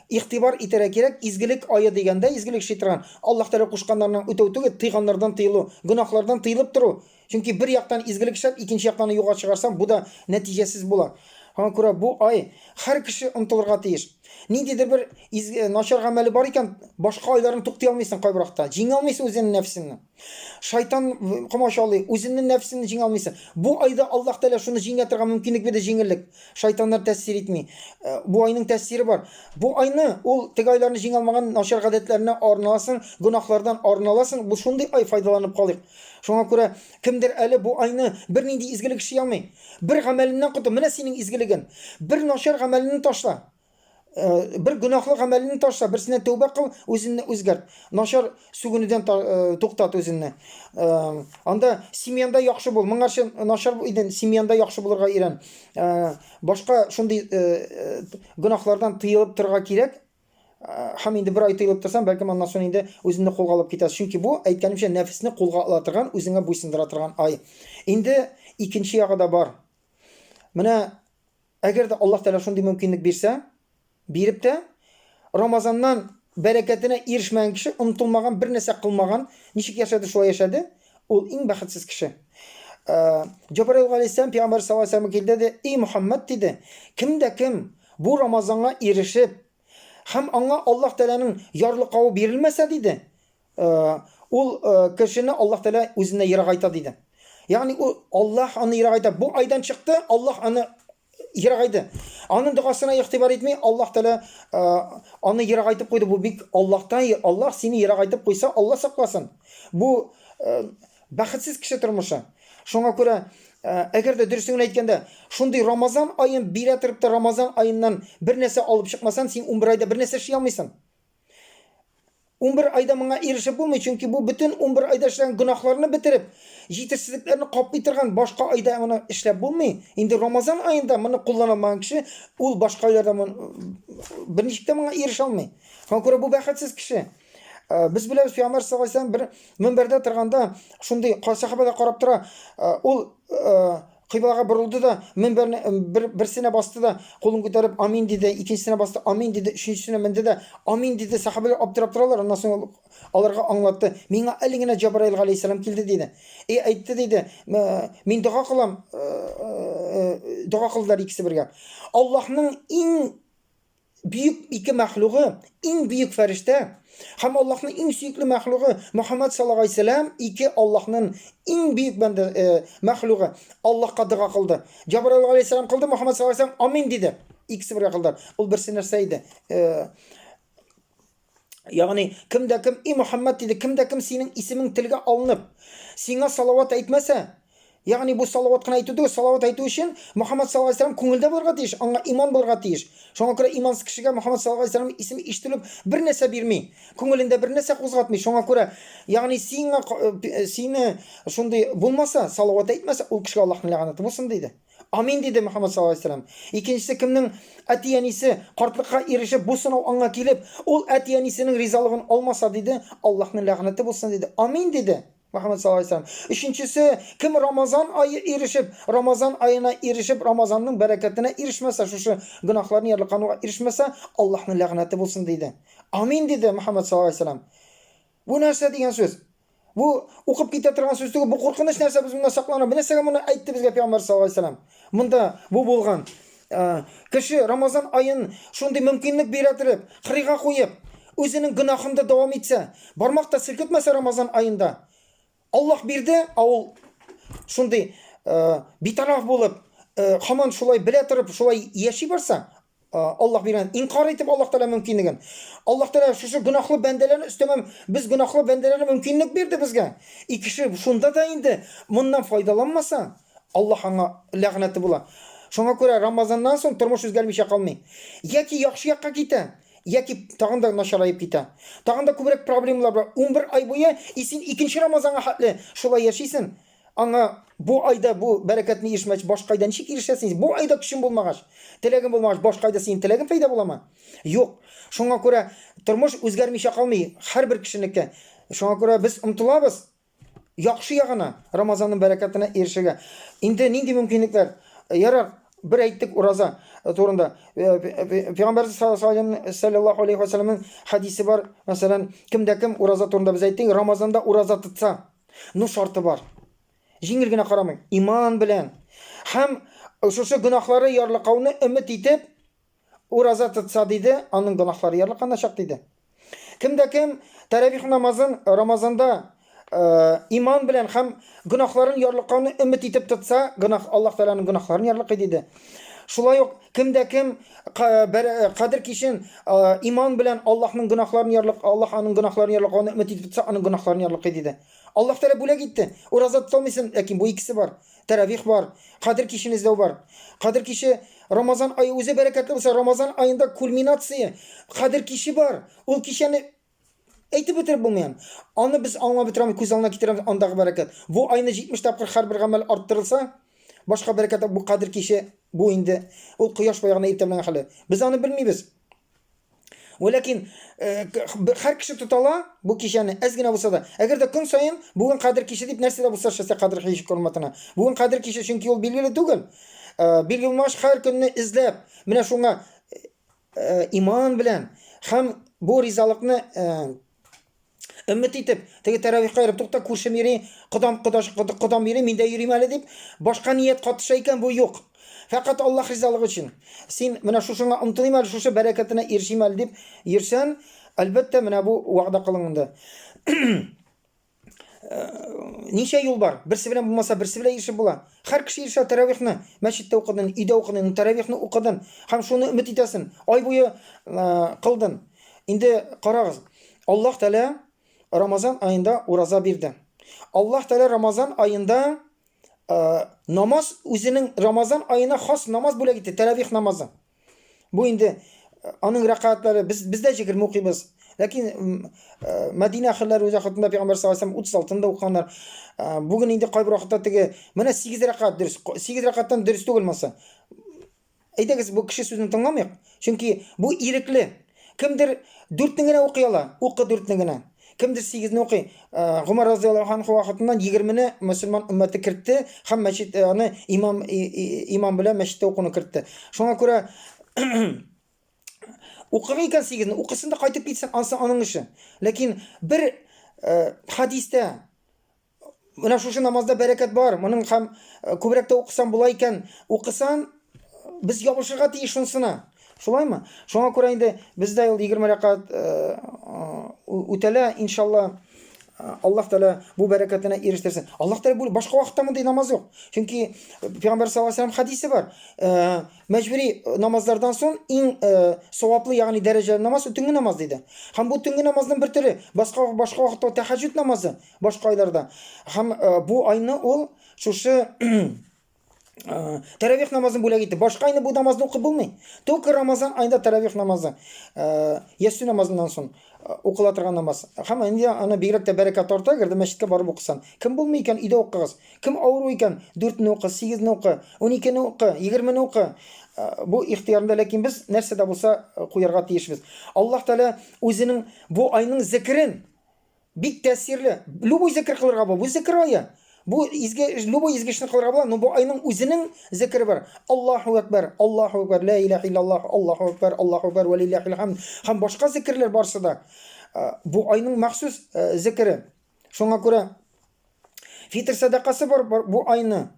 [SPEAKER 1] Игътибар итәргә кирәк, изгелек ае дигәндә, изгелек эшли торган, Аллаһ Тәгалә кушканнарны үтәү түгел, тыйганнардан тыелу, гөнаһлардан тыелып тору. Чөнки бер яктан изгелек эшләп, икенче яктан юкка чыгарсаң, бу да нәтиҗәсез була. Шуңа күрә бу ай һәр кеше омтылырга тиеш. Ниндидер бер изге, начар гамәле бар икән, башка айларны туктый алмыйсың кайбер вакытта. Җиңә алмыйсың үзеңнең нәфсеңне. Шайтан комачаулый, үзеңнең нәфсеңне җиңә алмыйсың. Бу айда Аллаһ Тәгалә шуны җиңә торган мөмкинлек бирде, җиңеллек. Шайтаннар тәэсир итми. Бу айның тәэсире бар. Бу айны ул теге айларны җиңә алмаган начар гадәтләреннән арына аласың, гөнаһлардан арына аласың. Бу шундый ай, файдаланып калыйк. Шуңа күрә кемдер әле бу айны бернинди изгелек эшли алмый. Бер гамәленнән котыл, менә синең изгелеген. Бер начар гамәлеңне ташла. Бер гөнаһлы гамәлеңне ташла, берсенә тәүбә кыл, үзеңне үзгәрт. Начар сүгенүдән туктат үзеңне. Анда семьяңда яхшы бул. Моңарчы начар идең, семьяңда яхшы булырга өйрән. Башка шундый гөнаһлардан тыелып торырга кирәк. Һәм инде бер ай тыелып торсаң, бәлкем аннан соң инде үзеңне кулга алып китәсең. Чөнки бу, әйткәнемчә, нәфесне кулга ала торган, үзеңә буйсындыра торган ай. Инде икенче ягы да бар. Менә Әгәр дә Аллаһ Тәгалә шундый мөмкинлек бирсә, биреп тә, Рамазаннан бәрәкәтенә ирешмәгән кеше, омтылмаган, бер нәрсә кылмаган, ничек яшәде, шулай яшәде, ул иң бәхетсез кеше. Җабраил галәйһиссәлам пәйгамбәр саллаллаһу алейһи вәсәлләмгә килде дә, "Эй Мөхәммәд" диде, "кем дә кем бу Рамазанга ирешеп һәм аңа Аллаһ Тәгаләнең ярлыкавы бирелмәсә, диде, ул кешене Аллаһ Тәгалә үзенә ерагайта, диде. Ягъни ул Аллаһ аны ерагайта. Бу айдан чыкты, Аллаһ аны ерагайды. Аның догасына игътибар итми, Аллаһ Тәгалә аны ерагайтып куйды. Бу бик Аллаһтан, Аллаһ сине ерагайтып куйса, Аллаһ сакласын. Бу бәхетсез кеше тормышы. Шуңа күрә, әгәр дә дөресен генә әйткәндә, шундый Рамазан аен бирә торып та Рамазан аеннан бер нәрсә алып чыкмасаң, син 11 айда бер нәрсә эшли алмыйсың. 11 айда моңа ирешеп булмый, чөнки бу бөтен 11 айда эшләгән гөнаһларны бетереп, җитешсезлекләрне каплый торган башка айда моны эшләп булмый. Инде Рамазан аенда моны куллана алмаган кеше, ул башка айларда берничек тә моңа ирешә алмый. Шуңа күрә бу бәхетсез кеше. Без беләбез, Пәйгамбәр саллаллаһу алейһи вәсәлләм бер мөнбәрдә торганда, шундый сәхабәләр карап тора, ул Кыйблага борылды да, мөнбәрне бер, берсенә басты да, кулын күтәреп, амин диде, икенчесенә басты, амин диде, өченчесенә менде дә, амин диде. Сәхабәләр аптырап торалар, аннан соң ул аларга аңлатты. Миңа әле генә Җабраил галәйһиссәлам килде, диде. И әйтте, диде, мин дога кылам, дога кылдылар икесе бергә. Аллаһның иң бөек ике мәхлугы, иң бөек фәрештә һәм Аллаһның иң сөекле мәхлугы Мөхәммәд саллаллаһу алейһи вәсәлләм ике Аллаһның иң бөек бәндә мәхлугы Аллаһка дога кылды. Җабраил алейһиссәлам кылды, Мөхәммәд саллаллаһу алейһи вәсәлләм амин диде. Икесе бергә кылдылар. Ул берсе нәрсә иде? Ягъни, кем дә кем, и Мөхәммәд диде, кем дә кем синең исемең телгә алынып, сиңа салават әйтмәсә, ягъни бу салават кына әйтү түгел, салават әйтү өчен Мөхәммәд саллаллаһу алейһи вәсәлләм күңелдә булырга тиеш, аңа иман булырга тиеш. Шуңа күрә имансыз кешегә Мөхәммәд саллаллаһу алейһи вәсәлләм исеме ишетелеп бер нәрсә бирми, күңелендә бер нәрсә кузгатмый. Шуңа күрә, ягъни сиңа сине шундый булмаса, салават әйтмәсә, ул кешегә Аллаһның ләгънәте булсын диде. Амин, диде Мөхәммәд саллаллаһу алейһи вәсәлләм. Икенчесе, кемнең әти-әнисе картлыкка ирешеп, бу сынау аңа килеп, ул әти-әнисенең ризалыгын алмаса, диде, Аллаһның ләгънәте булсын, диде. Амин, диде Мөхәммәд саллаллаһу алейһи вәсәлләм. Өченчесе, кем Рамазан ае ирешеп, Рамазан аена ирешеп, Рамазанның бәрәкәтенә ирешмәсә, шушы гөнаһларны ярлыкануга ирешмәсә, Аллаһның ләгънәте булсын, диде. Амин, диде Мөхәммәд саллаллаһу алейһи вәсәлләм. Бу нәрсә дигән сүз? Бу укып китә торган сүз түгел, бу куркыныч нәрсә, без моннан сакланабыз. Нәрсәгә моны әйтте безгә Пәйгамбәр саллаллаһу алейһи вәсәлләм? Монда бу булган. Кеше Рамазан аен шундый мөмкинлек бирә торып, кырыйга куеп, үзенең гөнаһында дәвам итсә, бармак та селкетмәсә Рамазан аенда, Аллаһ бирде, ә ул шундый битараф булып, һаман шулай белә торып, шулай яши барса, Аллаһ биргән, инкар итеп Аллаһ Тәгалә мөмкинлеген. Аллаһ Тәгалә шушы гөнаһлы бәндәләрне өстәмә без гөнаһлы бәндәләрне мөмкинлек бирде безгә. И кеше шунда да инде моннан файдаланмаса, Аллаһ аңа ләгънәте була. Шуңа күрә Рамазаннан соң тормыш үзгәрмичә калмый. Яки яхшы якка китә, яки тагын да начараеп китә. Тагын да күбрәк проблемалар була. 11 ай буе и син икенче Рамазанга хәтле шулай яшисең. Аңа бу айда бу бәрәкәтне ирешмәч, башка айда ничек ирешәсең? Бу айда көчең булмагач, теләгең булмагач, башка айда синең теләгең пәйда буламы? Юк. Шуңа күрә тормыш үзгәрмичә калмый һәрбер кешенеке. Шуңа күрә без омтылабыз яхшы ягына, Рамазанның бәрәкәтенә ирешергә. Инде нинди мөмкинлекләр? Ярар, бер әйттек ураза турында. Пәйгамбәрбез саллаллаһу алейхи ва сәлләмнең хәдисе бар. Мәсәлән, кемдә кем ураза турында без әйттек, Рамазанда ураза тотса, Ну шарты бар. Җиңел генә карамый. Иман белән. Һәм шушы гөнаһлары ярлыкауны өмет итеп, ураза тотса диде, аның гөнаһлары ярлыканачак диде. Кем дә кем тәравих намазын Рамазанда иман белән һәм гөнаһларын ярлыкауны өмет итеп тотса, гөнаһ Аллаһ Тәгаләнең гөнаһларын ярлыкый диде. Шулай ук кем дә кем Кадер кичен иман белән Аллаһның гөнаһларын ярлык, Аллаһ аның гөнаһларын ярлыкауны өмет итеп тотса, аның гөнаһларын ярлыкый диде. Аллаһ Тәгалә бүләк итте. Ураза тота алмыйсың, ләкин бу икесе бар. Тәравих бар, Кадер кичен эзләү бар. Кадер киче Рамазан ае үзе бәрәкәтле булса, Рамазан аенда кульминация, Кадер киче бар. Ул кичәне әйтеп бетереп булмый аны. Аны без аңлап бетерә алмыйбыз, күз алдына китерә алмыйбыз андагы бәрәкәт. Бу айны 70 тапкыр һәрбер гамәл арттырылса, башка бәрәкәт бу Кадер киче, бу инде ул кояш баягына иртә белән хәле. Без аны белмибез. Вәләкин һәр кеше тота ала бу кичәне, әз генә булса да. Әгәр дә көн саен бүген Кадер киче дип нәрсә дә булса эшләсә Кадер киче хөрмәтенә. Бүген Кадер киче, чөнки ул билгеле түгел. Билгеле булмагач, һәр көнне эзләп, менә шуңа иман белән һәм бу ризалыкны өмет итеп, теге тәравихка йөреп, тукта, күршем йөри, кодам, кодаш, кодам йөри, мин дә йөрим әле дип, башка ният катыша икән, бу юк. Фәкать Аллаһ ризалыгы өчен. Син менә шушыңа омтылыйм әле, шушы бәрәкәтенә ирешим әле дип йөрсән, әлбәттә, менә бу вәгъдә кылынды. Ничә юл бар? Берсе белән булмаса, берсе белән ирешеп була. Һәр кеше ирешә тәравихны. Мәчеттә укыдын, өйдә укыдын, тәравихны укыдын һәм шуны өмет итәсен. Ай буе кылдын. Инде карагыз, Аллаһ Тәгалә Рамазан аенда ураза бирде. Аллаһ Тәгалә Рамазан аенда намаз үзенең Рамазан аена хас намаз бүләк итте, тәравих намазы. Бу инде аның рәкәгатьләре без без дә 20 укыйбыз. Ләкин Мәдинә әһелләре үз вакытында Пәйгамбәр саллаллаһу алейһи вәсәлләм 36-ны да укыганнар. Бүген инде кайбер вакытта теге менә 8 рәкәгать дөрес, 8 рәкәгатьтән дөрес түгел монысы. Әйдәгез бу кеше сүзен тыңламыйк. Чөнки бу ирекле. Кемдер дүртне генә укый ала, укы дүртне генә. Кемдер сигезне укый. Гомар разияллаһу анху вакытыннан егермене мөселман өммәте кертте һәм мәчет аны имам имам белән мәчеттә укуны кертте. Шуңа күрә укыгы икән сигезне, укысын да кайтып китсен, ансы аның эше. Ләкин бер хадистә Менә шушы намазда бәрәкәт бар. Моның һәм күбрәк тә укысам була икән. Укысан, без ябышырга тиеш шунысына. Шулаймы? Шуңа күрә инде бездә ул 20 рәкать үтәлә, иншалла. Аллаһ Тәгалә бу бәрәкәтенә ирештерсен. Аллаһ Тәгалә бу башка вакытта мондый намаз юк. Чөнки Пәйгамбәр саллаллаһу алейһи вәсәлләм хадисе бар. Мәҗбүри намазлардан соң иң саваплы, ягъни дәрәҗәле намаз төнге намаз диде. Һәм бу төнге намазның бер төре, башка башка вакытта тәһәҗҗүд намазы, башка айларда. Һәм бу айны ул шушы тәравих намазын бүләк итте. Башка айны бу намазны укып булмый. Только Рамазан аенда тәравих намазы, ястү намазыннан соң укыла торган намаз. Һәм инде аны бигрәк тә бәрәкәт арта, әгәр дә мәчеткә барып укысан. Кем булмый икән, өйдә укыгыз. Кем авыру икән, дүртне укы, сигезне укы, уникене укы, егермене укы. Бу ихтыярында, ләкин без нәрсә дә булса куярга тиешбез. Аллаһ Тәгалә үзенең бу айның зикерен бик тәэсирле. Любой зикер кылырга була. Бу зикер ае. Бу изге, любой изге эшне кылырга була, но бу айның үзенең зикере бар. Аллаһу әкбәр, Аллаһу әкбәр, ла илаһа иллаллаһ, Аллаһу әкбәр, Аллаһу әкбәр, вә лиллаһил хамд. Һәм башка зикерләр барсы да. Бу айның махсус зикере. Шуңа күрә фитр сәдакасы бар, бу айны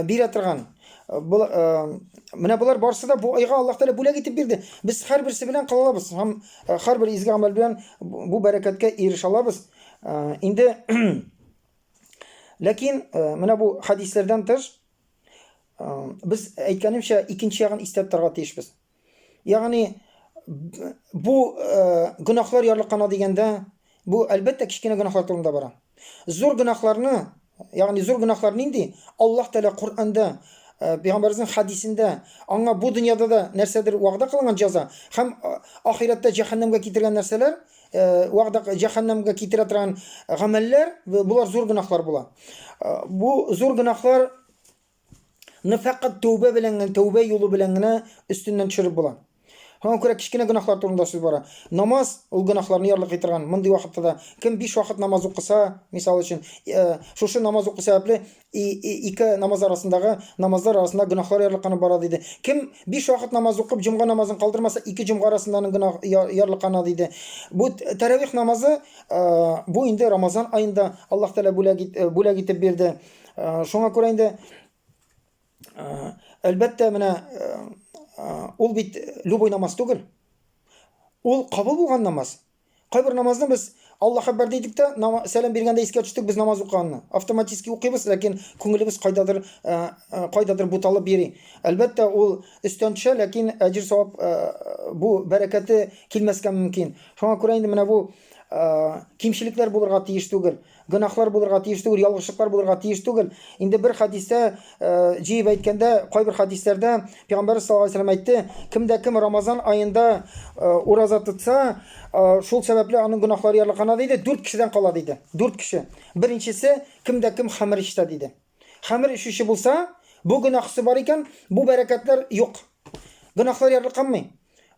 [SPEAKER 1] бирә торган. Менә болар барысы да бу айга Аллаһ Тәгалә бүләк итеп бирде. Без һәрберсе белән кыла алабыз һәм һәрбер изге гамәл белән бу бәрәкәткә ирешә алабыз. Инде ләкин менә бу хәдисләрдән тыш без әйткәнемчә икенче ягын истә тотарга тиешбез. Ягъни бу гөнаһлар ярлыкана дигәндә, бу әлбәттә кечкенә гөнаһлар турында бара. Зур гөнаһларны, ягъни зур гөнаһлар нинди? Аллаһ Тәгалә Коръәндә, Пәйгамбәребезнең хәдисендә аңа бу дөньяда да нәрсәдер вәгъдә кылынган җәза һәм ахирәттә җәһәннәмгә китергән нәрсәләр, вәгъдә җәһәннәмгә китерә торган гамәлләр, болар зур гөнаһлар була. Бу зур гөнаһлар ны фәкать тәүбә белән генә, тәүбә юлы белән генә өстеннән төшереп була. Шуңа күрә кечкенә гөнаһлар турында сүз бара. Намаз ул гөнаһларны ярлыкый торган. Мондый вакытта да кем биш вакыт намаз укыса, мисал өчен, шушы намаз уку сәбәпле ике намаз арасындагы намазлар арасында гөнаһлар ярлыканып бара диде. Кем биш вакыт намаз укып, җомга намазын калдырмаса, ике җомга арасында аның гөнаһ ярлыкана диде. Бу тәравих намазы, бу инде Рамазан аенда Аллаһ Тәгалә бүләк итеп бирде. Шуңа күрә инде әлбәттә менә ул бит любой намаз түгел. Ул кабул булган намаз. Кайбер намазны без Аллаһ әкбәр дидек тә, сәлам биргәндә искә төштек без намаз укыганны. Автоматически укыйбыз, ләкин күңелебез кайдадыр кайдадыр буталып йөри. Әлбәттә, ул өстән төшә, ләкин әҗер савап бу бәрәкәте килмәскә мөмкин. Шуңа күрә инде менә бу кимчелекләр булырга тиеш түгел. Гөнаһлар булырга тиеш түгел, ялгышлыклар булырга тиеш түгел. Инде бер хәдистә җыеп әйткәндә, кайбер хәдисләрдә Пәйгамбәр саллаллаһу алейһи вәсәлләм әйтте, кем дә кем Рамазан аенда ураза тотса, шул сәбәпле аның гөнаһлары ярлыкана диде, дүрт кешедән кала диде. Дүрт кеше. Беренчесе, кем дә кем хәмер эчсә диде. Хәмер эчүче булса, бу гөнаһсы бар икән, бу бәрәкәтләр юк. Гөнаһлар ярлыканмый.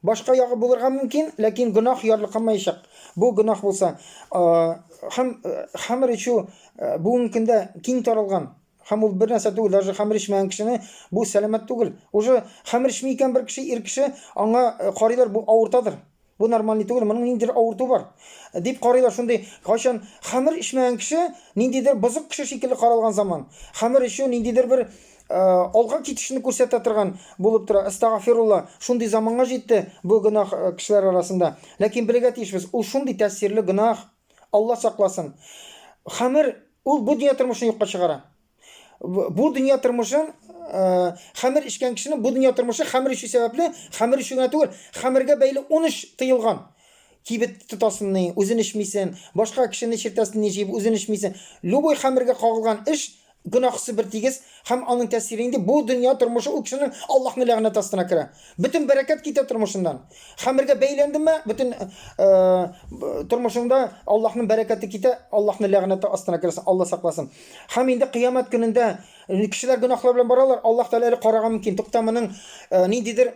[SPEAKER 1] Башка ягы булырга мөмкин, ләкин гөнаһ ярлыканмаячак. Бу гөнаһ булса, һәм хәмер эчү бүгенге көндә киң таралган. Һәм ул бер нәрсә түгел, даже хәмер эчмәгән кешене бу сәламәт түгел. Уже хәмер эчми икән бер кеше, ир кеше, аңа карыйлар, бу авыртадыр. Бу нормальный түгел, моның ниндидер авырту бар. Дип карыйлар шундый, кайчан хәмер эчмәгән кеше ниндидер бозык кеше шикелле каралган заман. Хәмер эчү ниндидер бер алга китешне күрсәтә торган булып тора. Әстәгафирулла, шундый заманга җитте бу гөнаһ кешеләр арасында. Ләкин белергә тиешбез, ул шундый тәэсирле гөнаһ. Алла сакласын. Хәмер ул бу дөнья тормышын юкка чыгара. Бу дөнья тормышын хәмер эчкән кешенең бу дөнья тормышы хәмер эчү сәбәпле, хәмер эчү генә түгел, хәмергә бәйле 13 тыелган. Кибет тотасын ни, үзен эчмисен, башка кешене чиртәсен ни җыеп, үзен эчмисен. Любой хәмергә кагылган эш гөнаһысы бер тигез һәм аның тәэсире инде бу дөнья тормышы ул кешенең Аллаһның ләгънәте астына керә. Бөтен бәрәкәт китә тормышыннан. Хәмергә бәйләндеме, бөтен тормышыңда Аллаһның бәрәкәте китә, Аллаһның ләгънәте астына керәсең, Алла сакласын. Һәм инде кыямәт көнендә кешеләр гөнаһлар белән баралар, Аллаһ Тәгалә әле карарга мөмкин. Тукта, моның ниндидер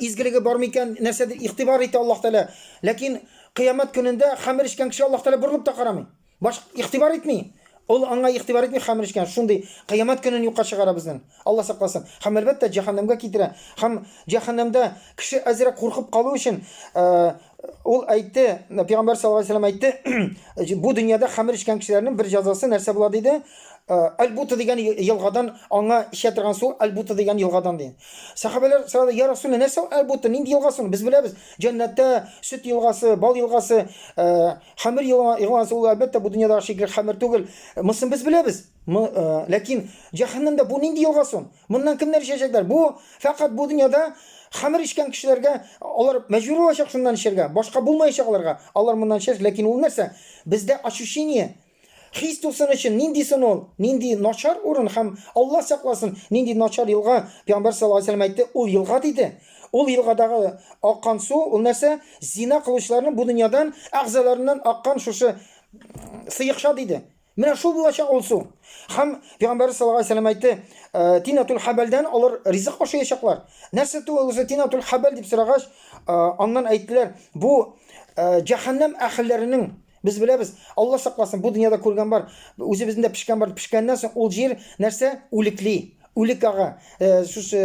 [SPEAKER 1] изгелеге бар микән, нәрсәдер игътибар итә Аллаһ Тәгалә. Ләкин кыямәт көнендә хәмер эчкән кеше Аллаһ Тәгалә борылып та карамый. Баш игътибар итми. Ул аңа игътибар итми, хәмер эчкән. Шундый кыямәт көнен юкка чыгара безнең. Алла сакласын. Һәм әлбәттә җәһәннәмгә китерә. Һәм җәһәннәмдә кеше әзрәк куркып калу өчен, ул әйтте, пәйгамбәр саллаллаһу алейһи вәсәлләм әйтте, бу дөньяда хәмер эчкән кешеләрнең бер җәзасы нәрсә була диде? Әл-Бута дигән елгадан аңа эчә торган су Әл-Бута дигән елгадан ди. Сәхабәләр сорады, я Расулла, нәрсә ул Әл-Бута, нинди елга соң? Без беләбез, җәннәттә сөт елгасы, бал елгасы, Хәмер елгасы ул, әлбәттә, бу дөньядагы шикелле хәмер түгел. Монысын без беләбез. Ләкин җәһәннәмдә бу нинди елга соң? Моннан кемнәр эчәчәкләр? Бу фәкать бу дөньяда хәмер эчкән кешеләргә алар мәҗбүр булачак шуннан эчәргә. Башка булмаячак аларга. Алар моннан эчәчәк, ләкин ул нәрсә? Бездә ощущение, хис тусын өчен нинди соң ул? Нинди начар урын һәм Алла сакласын, нинди начар елга? Пәйгамбәр саллаллаһу алейһи ва сәлләм әйтте, ул елга диде. Ул елгадагы аккан су, ул нәрсә? Зина кылучыларның бу дөньядан әгъзаларыннан аккан шушы сыекча диде. Менә шул булачак ул су. Һәм Пәйгамбәр саллаллаһу алейһи ва сәлләм әйтте, Тинатул хәбәлдән алар ризык ашаячаклар. Нәрсә ул үзе тинатул хәбәл дип сорагач, аннан әйттеләр, бу җәһәннәм әһелләренең без беләбез, Алла сакласын, бу дөньяда күргән бар, үзебезнең дә пешкән бар, пешкәннән соң ул җир нәрсә? Үлекли. Үлек ага. Шушы,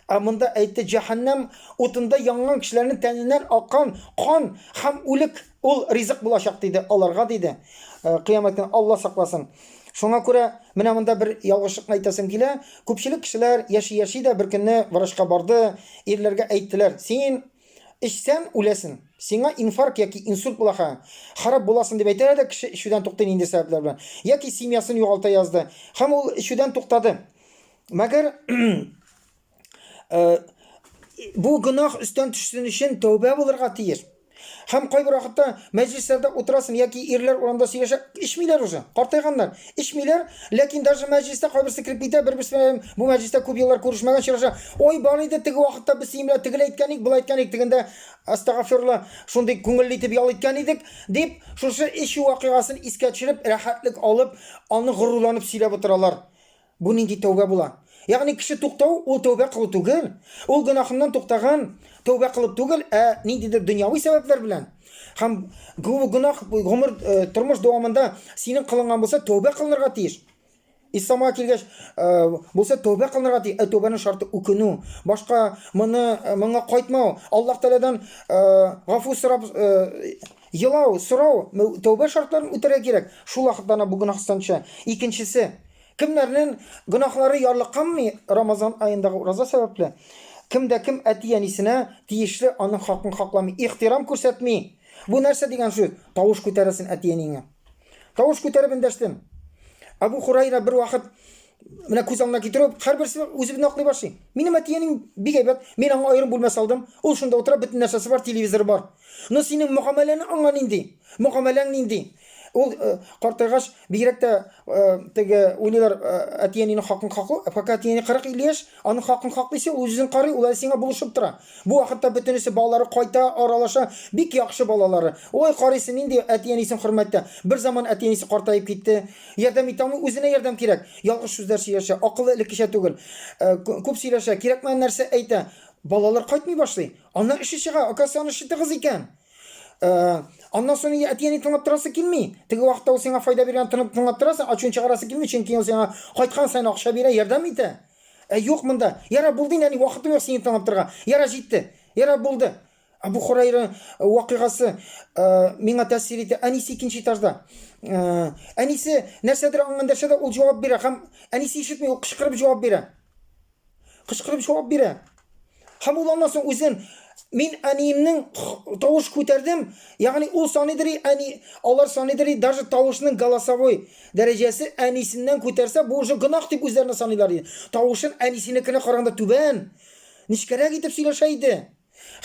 [SPEAKER 1] ә монда әйтте, җәһәннәм утында янган кешеләрнең тәненнән аккан кан һәм үлек ул ризык булачак диде аларга диде. Кыямәт көне Алла сакласын. Шуңа күрә менә монда бер ялгышлыкны әйтәсем килә. Күпчелек кешеләр яши-яши дә бер көнне врачка барды, ирләргә әйттеләр, син эчсән үләсен. Сиңа инфаркт яки инсульт була ха. Харап буласың дип әйтәләр дә кеше эчүдән туктый нинди сәбәпләр белән. Яки семьясын югалта язды. Һәм ул эчүдән туктады. Мәгәр бу гөнаһ өстән төшсен өчен тәүбә булырга тиеш. Һәм кайбер вакытта мәҗлесләрдә утырасың яки ирләр урамда сөйләшә, эчмиләр уже, картайганнар. Эчмиләр, ләкин даже мәҗлестә кайберсе кереп китә, бер-берсе белән бу мәҗлестә күп еллар күрешмәгән очраша. Ой, бар иде теге вакытта без синең белән тегеләй әйткән идек, болай әйткән идек, тегендә астагафирулла, шундый күңелле итеп ял иткән идек, дип, шушы эчү вакыйгасын искә төшереп, рәхәтлек алып, аны горурланып сөйләп утыралар. Бу нинди тәүбә була? Ягъни кеше туктау, ул тәүбә кылу түгел. Ул гөнаһыннан туктаган, тәүбә кылып түгел, ә ниндидер дөньяви сәбәпләр белән. Һәм бу гөнаһ гомер э, тормыш дәвамында синең кылынган булса, тәүбә кылынырга тиеш. Исламга килгәч, э, булса тәүбә кылынырга тиеш. Ә тәүбәнең шарты үкенү, башка моны э, моңа кайтмау, Аллаһ Тәгаләдән гафу сорап елау, сорау, тәүбә шартларын үтәргә кирәк. Шул вакытта бу гөнаһтан төшә. Икенчесе, Кемнәрнең гөнаһлары ярлыканмый Рамазан аендагы ураза сәбәпле? Кем дә кем әти-әнисенә тиешле аның хакын хакламый, ихтирам күрсәтми. Бу нәрсә дигән сүз? Тавыш күтәрәсен әти-әниеңә. Тавыш күтәреп эндәштем. Абу Хурайра бер вакыт менә күз алдына китереп, һәрберсе үзебезне аклый башлый. Минем әти-әнием бик әйбәт, мин аңа аерым бүлмә салдым. Ул шунда утыра, бөтен нәрсәсе бар, телевизоры бар. Но синең мөгамәләң аңа нинди? Мөгамәләң нинди? Ул э, картайгач, бигрәк тә э, теге уйлыйлар, э, әти-әнинең хакын хаклау, ә пока әти-әни 40-50 яшь, аның хакын хаклыйсы, ул үзен карый, ул әле сиңа булышып тора. Бу вакытта бөтенесе балалары кайта, аралаша, бик яхшы балалары. Ой, карыйсы, нинди әти-әнисен хөрмәттә. Бер заман әти-әнисе картаеп китте. Ярдәм итә алмый, үзенә ярдәм кирәк. Ялгыш сүзләр сөйләшә, акылы элеккечә түгел. Күп сөйләшә, кирәкмәгән нәрсә әйтә. Балалар кайтмый башлый. Аннан эше чыга, оказывается, аның эше тыгыз икән. Аннан соң нигә әти-әни тыңлап торасы килми? Теге вакытта ул сиңа файда биргән, тынып тыңлап торасың, ачуын чыгарасы килми, чөнки ул сиңа кайткан саен акча бирә, ярдәм итә. Ә юк монда. Яра булды инде, әни, вакытым юк сине тыңлап торырга. Яра җитте. Яра булды. Әбу Хурайра вакыйгасы миңа тәэсир итә. Әнисе икенче этажда. Әнисе нәрсәдер аңа эндәшә дә, ул җавап бирә һәм әнисе ишетми, ул кычкырып җавап бирә. Кычкырып җавап бирә. Һәм ул аннан соң үзен мин әниемнең тавыш күтәрдем, ягъни ул саныйдыр, әни, алар саныйдыр, даже тавышның голосовой дәрәҗәсе әнисеннән күтәрсә, бу уже гөнаһ дип үзләренә саныйлар иде. Тавышын әнисенекенә караганда түбән, нечкәрәк итеп сөйләшә иде.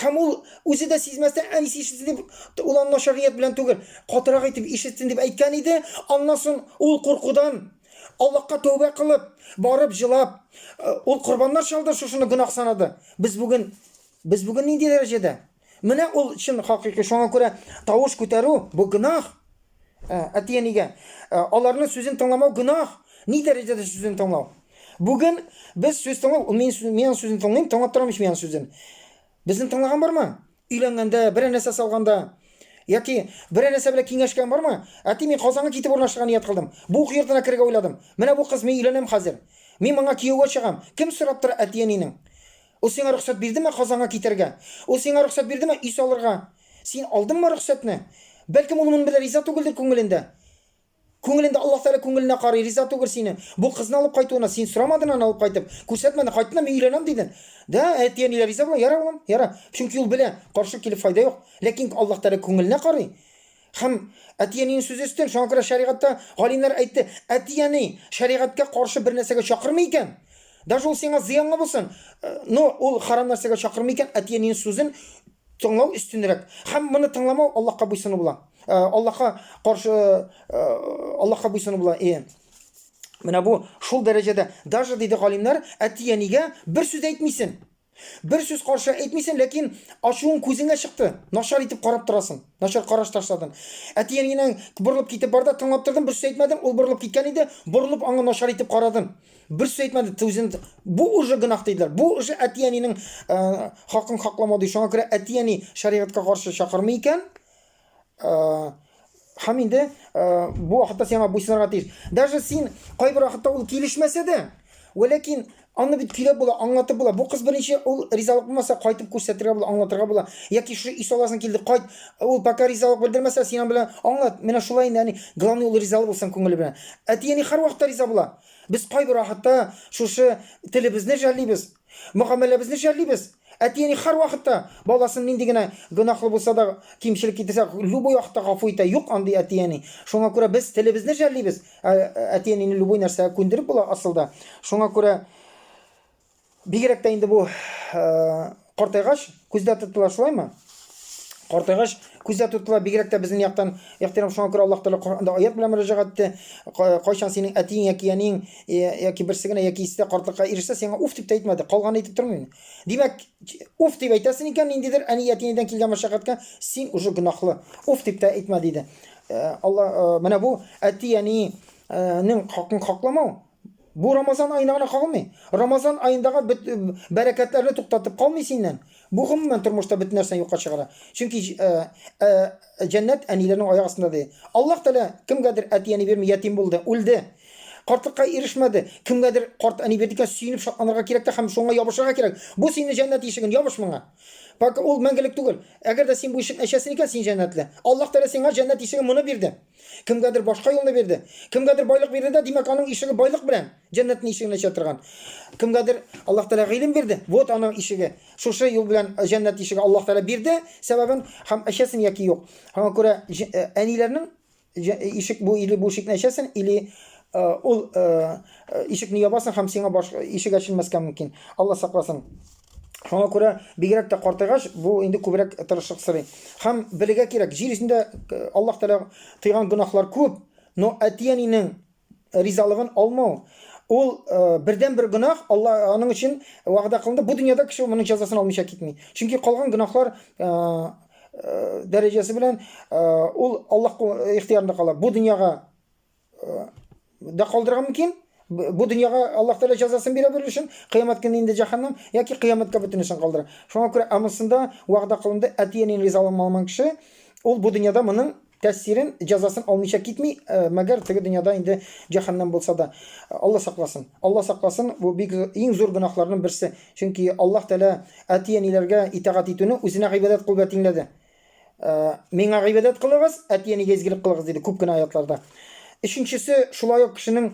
[SPEAKER 1] Һәм ул үзе дә сизмәстән әнисе ишетсен дип, ул аны начар ният белән түгел, катырак итеп ишетсен дип әйткән иде. Аннан соң ул куркудан Аллаһка тәүбә кылып, барып җылап, ул корбаннар чалды, шушыны гөнаһ санады. Без бүген нинди дәрәҗәдә? Менә ул чын хакыйкый. Шуңа күрә тавыш күтәрү бу гөнаһ. Әти-әнигә аларның сүзен тыңламау гөнаһ. Ни дәрәҗәдә сүзен тыңлау? Бүген без сүз тыңлау, мин сүзен тыңлыйм, тыңлап торам ич мин сүзен. Безне тыңлаган бармы? Өйләнгәндә, берәр нәрсә салганда, яки берәр нәрсә белән киңәшкән бармы? Әти, мин Казанга китеп урнашырга ният кылдым. Бу уку йортына керергә уйладым. Менә бу кыз, мин өйләнәм хәзер. Мин моңа кияүгә чыгам. Кем сорап тора әти-әнинең? Ул сиңа рөхсәт бирдеме Казанга китәргә? Ул сиңа рөхсәт бирдеме өй салырга? Син алдыңмы рөхсәтне? Бәлкем ул моның белән риза түгелдер күңелендә. Күңелендә Аллаһ Тәгалә күңеленә карый, риза түгел сине. Бу кызны алып кайтуына син сорамадың аны алып кайтып. Күрсәтмәдең, кайттың да мин өйләнәм дидең. Да, әти-әниләр риза була, яра улым, яра. Чөнки ул белә, каршы килеп файда юк. Ләкин Аллаһ Тәгалә күңеленә карый. Һәм әти-әнинең сүзе өстен. Шуңа күрә шәригатьтә галимнәр әйтте, әти-әни шәригатькә каршы бер нәрсәгә чакырмый икән, даже ул сиңа зыянлы булсын, но ул харам нәрсәгә чакырмый икән, әти-әнинең сүзен тыңлау өстенрәк. Һәм моны тыңламау Аллаһка буйсыну була. Аллаһка каршы Аллаһка буйсыну була. Э. Менә бу шул дәрәҗәдә. Даже диде галимнәр, әти-әнигә бер сүз әйтмисең. Бер сүз каршы әйтмисең, ләкин ачуың күзеңә чыкты. Начар итеп карап торасың. Начар караш ташладың. Әти-әниеңнән борылып китеп барды, тыңлап тордың, бер сүз әйтмәдең, ул борылып киткән иде, борылып аңа начар итеп карадың. Бер сүз әйтмәде, үзен бу уже гөнаһ диделәр. Бу уже әти-әнинең хакын хакламау ди. Шуңа күрә әти-әни шәригатькә каршы чакырмый икән, һәм инде бу вакытта сиңа буйсынырга тиеш. Даже син кайбер вакытта ул килешмәсә дә, вәләкин аны бит көйләп була, аңлатып була. Бу кыз беренче ул ризалык булмаса, кайтып күрсәтергә була, аңлатырга була. Яки шушы өй саласың килде, кайт. Ул пока ризалык белдермәсә, син аның белән аңлат. Менә шулай инде, әни. Главное, ул ризалы булсын күңеле белән. Әти-әни һәрвакытта риза була. Без кайбер вакытта шушы телебезне жәллибез, мөгамәләбезне жәллибез. Әти-әни һәрвакытта баласын нинди генә гөнаһлы булса да, кимчелек китерсә, любой вакытта гафу итә. Юк андый әти-әни. Шуңа күрә без телебезне жәллибез. Әти-әнине любой нәрсәгә күндереп була асылда. Шуңа күрә бигрәк тә инде бу картайгач күздә тотыла, шулаймы? Картайгач күздә тотыла, бигрәк тә безнең яктан ихтирам. Шуңа күрә Аллаһ Тәгалә Коръәндә аят белән мөрәҗәгать итте. Кайчан синең әтиең яки әниең яки берсе генә яки икесе дә картлыкка ирешсә, сиңа уф дип тә әйтмәде, калганын әйтеп тормыйм. Димәк, уф дип әйтәсең икән, ниндидер әни яки әнидән килгән мәшәкатькә син уже гөнаһлы. Уф дип тә әйтмә диде. Алла менә бу әти-әнинең хакын хакламау бу Рамазан аена гына кагылмый. Рамазан аендагы бәрәкәтләрне туктатып калмый синнән. Бу гомумән тормышта бөтен нәрсәне юкка чыгара. Чөнки җәннәт әниләрнең аяк астында ди. Аллаһ Тәгалә кемгәдер әти-әни бирми, ятим булды, үлде. Картлыкка ирешмәде. Кемгәдер карт әни бирде икән, сөенеп шатланырга кирәк тә һәм шуңа ябышырга кирәк. Бу синең җәннәт ишеген, ябыш моңа. Пока ул мәңгелек түгел. Әгәр дә син бу ишекне ачасың икән, син җәннәтле. Аллаһ Тәгалә сиңа җәннәт ишеген моны бирде. Кемгәдер башка юлны бирде. Кемгәдер байлык бирде дә, димәк, аның ишеге байлык белән җәннәтнең ишеген ача торган. Кемгәдер Аллаһ Тәгалә гыйлем бирде. Вот аның ишеге. Шушы юл белән җәннәт ишеге Аллаһ Тәгалә бирде сәбәбен һәм ачасың яки юк. Шуңа күрә әниләрнең ишек бу или бу ишекне ачасың, или ул ишекне ябасың һәм сиңа баш ишек ачылмаска мөмкин. Алла сакласын. Шуңа күрә бигрәк тә картайгач, бу инде күбрәк тырышлык сорый. Һәм белергә кирәк, җир йөзендә Аллаһ Тәгалә тыйган гөнаһлар күп, но әти-әнинең ризалыгын алмау ул бердән-бер гөнаһ, Алла аның өчен вәгъдә кылынды. Бу дөньяда кеше моның җәзасын алмыйча китми. Чөнки калган гөнаһлар дәрәҗәсе белән ул Аллаһ ихтыярында кала. Бу дөньяга да калдырырга мөмкин. Бу дөньяга Аллаһ Тәгалә җәзасын бирә бер өчен, кыямәт көне инде җәһәннәм яки кыямәткә бөтенесен калдыра. Шуңа күрә анысында вәгъдә кылынды, әти-әнин ризалыгын алмаган кеше Ул бу дөньяда моның тәэсирен, җәзасын алмыйча китми, мәгәр теге дөньяда инде җәһәннәм булса да. Алла сакласын. Алла сакласын, бу бик иң зур гөнаһларның берсе. Чөнки Аллаһ Тәгалә әти-әниләргә итагать итүне үзенә гыйбадәт кылу белән тиңләде. Миңа гыйбадәт кылыгыз, әти-әнигә изгелек кылыгыз, диде күп кенә аятларда. Өченчесе, шулай ук кешенең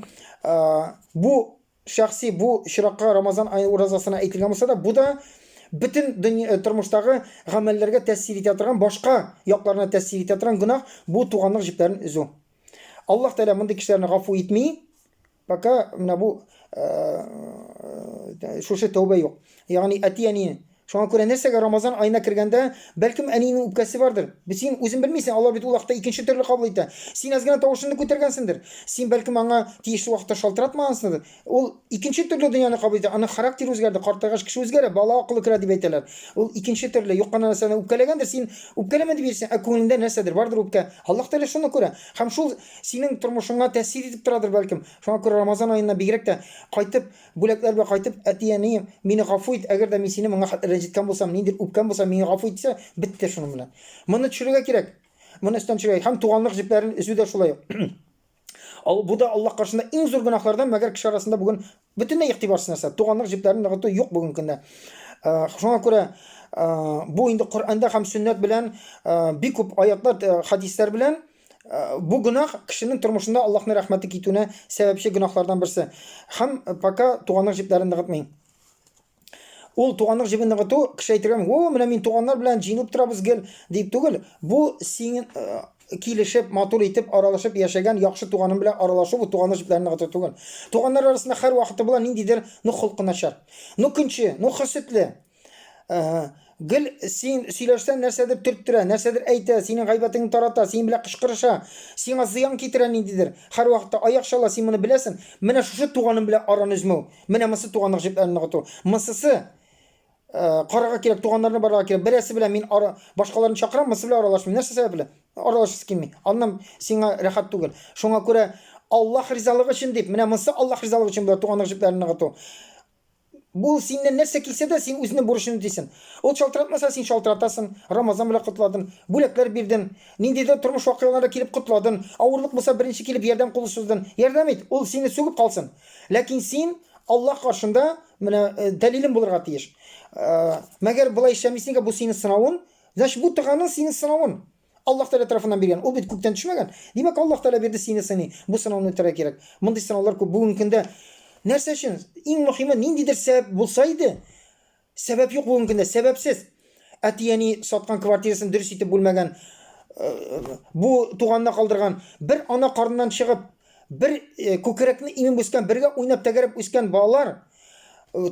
[SPEAKER 1] бу Шәхси бу очракка Рамазан ае уразасына әйтелгән булса да, бу да бөтен дөнья, тормыштагы гамәлләргә тәэсир итә торган, башка якларына тәэсир итә торган гөнаһ, бу туганлык җепләрен өзү. Аллаһ Тәгалә мондый кешеләрне гафу итми, пока менә бу шушы тәүбә юк. Ягъни әти-әни Шуңа күрә нәрсәгә Рамазан аена кергәндә, бәлкем әниеңнең үпкәсе бардыр. Бит син үзең белмисең, алар бит ул вакытта икенче төрле кабул итә. Син әз генә тавышыңны күтәргәнсеңдер. Син бәлкем аңа тиешле вакытта шалтыратмагансыңдыр. Ул икенче төрле дөньяны кабул итә. Аның характеры үзгәрде, картайгач кеше үзгәрә, бала акылы керә дип әйтәләр. Ул икенче төрле, юк кына нәрсәне үпкәләгәндер, син үпкәләмә дип йөрисең, ә күңелеңдә нәрсәдер, бардыр үпкә. Аллаһ Тәгалә шуны күрә. Һәм шул синең тормышыңа тәэсир итеп торадыр бәлкем. Шуңа күрә Рамазан аена бигрәк тә кайтып, Бүләкләр белән кайтып, әти-әнием, мине гафу ит, әгәр дә мин сине моңа хәтле рәнҗеткән булсам, ниндидер үпкәм булса, мине гафу ит дисә, бетте шуның белән. Моны төшерергә кирәк. Моны өстән төшерергә. Һәм туганлык җепләрен өзү дә шулай ук. Ал, бу да Аллаһ каршында иң зур гөнаһлардан, мәгәр кеше арасында бүген бөтенләй игътибарсыз нәрсә. Туганлык җепләрен ныгыту юк бүгенге көндә. Шуңа күрә бу инде Коръәндә һәм сөннәт белән бик күп аятлар, хадисләр белән Бу гөнаһ кешенең тормышында Аллаһның рәхмәте китүенә сәбәпче гөнаһлардан берсе. Һәм пока туганлык җепләрен ныгытмый. Ул туганлык җебен ныгыту, кеше әйтергә мөмкин, о, менә мин туганнар белән җыенып торабыз гел, дип түгел. Бу синең килешеп, матур итеп аралашып яшәгән яхшы туганың белән аралашу, бу туганлык җепләрен ныгыту түгел. Туганнар арасында һәрвакыты була ниндидер, ну, холкы начар, ну, көнче, ну, хөсетле. Гел син сөйләшсәң нәрсәдер төрттерә, нәрсәдер әйтә, синең гайбәтеңне тарата, синең белән кычкырыша, сиңа зыян китерә ниндидер. Һәрвакытта аяк чала, син моны беләсең. Менә шушы туганың белән араны өзмәү. Менә монысы туганлык җепләрен ныгыту. Монсысы карарга кирәк, туганнарны барырга кирәк. Берәрсе белән мин ара, башкаларны чакырам, монысы белән аралашмыйм. Нәрсә сәбәпле? Аралашасы килми. Аннан сиңа рәхәт түгел. Шуңа күрә Аллаһ ризалыгы өчен дип, менә монысы Аллаһ ризалыгы өчен була туганлык җепләрен ныгыту. Бу синнән нәрсә килсә дә, син үзеңнең бурычыңны үтисең. Ул шалтыратмаса, син шалтыратасың, Рамазан белән котладың, бүләкләр бирдең, ниндидер тормыш вакыйгаларында килеп котладың, авырлык булса, беренче килеп ярдәм кулы суздың. Ярдәм ит, ул сине сүгеп калсын. Ләкин син Аллаһ каршында менә э, дәлилең булырга тиеш. Э, мәгәр болай эшләмисең икән, бу синең сынавың, значит, бу туганың синең сынавың. Аллаһ Тәгалә тарафыннан биргән. Ул бит күктән төшмәгән. Димәк, Аллаһ Тәгалә бирде, сине сыный. Бу сынауны үтәргә кирәк. Мондый сынаулар күп. Бүгенге көндә нәрсә өчен? Иң мөһиме, ниндидер сәбәп булса иде. Сәбәп юк бүгенге көндә, сәбәпсез. Әти-әни саткан квартирасын дөрес итеп бүлмәгән. Бу туганына калдырган. Бер ана карныннан чыгып, бер күкрәкне имеп үскән, бергә уйнап тәгәрәп үскән балалар,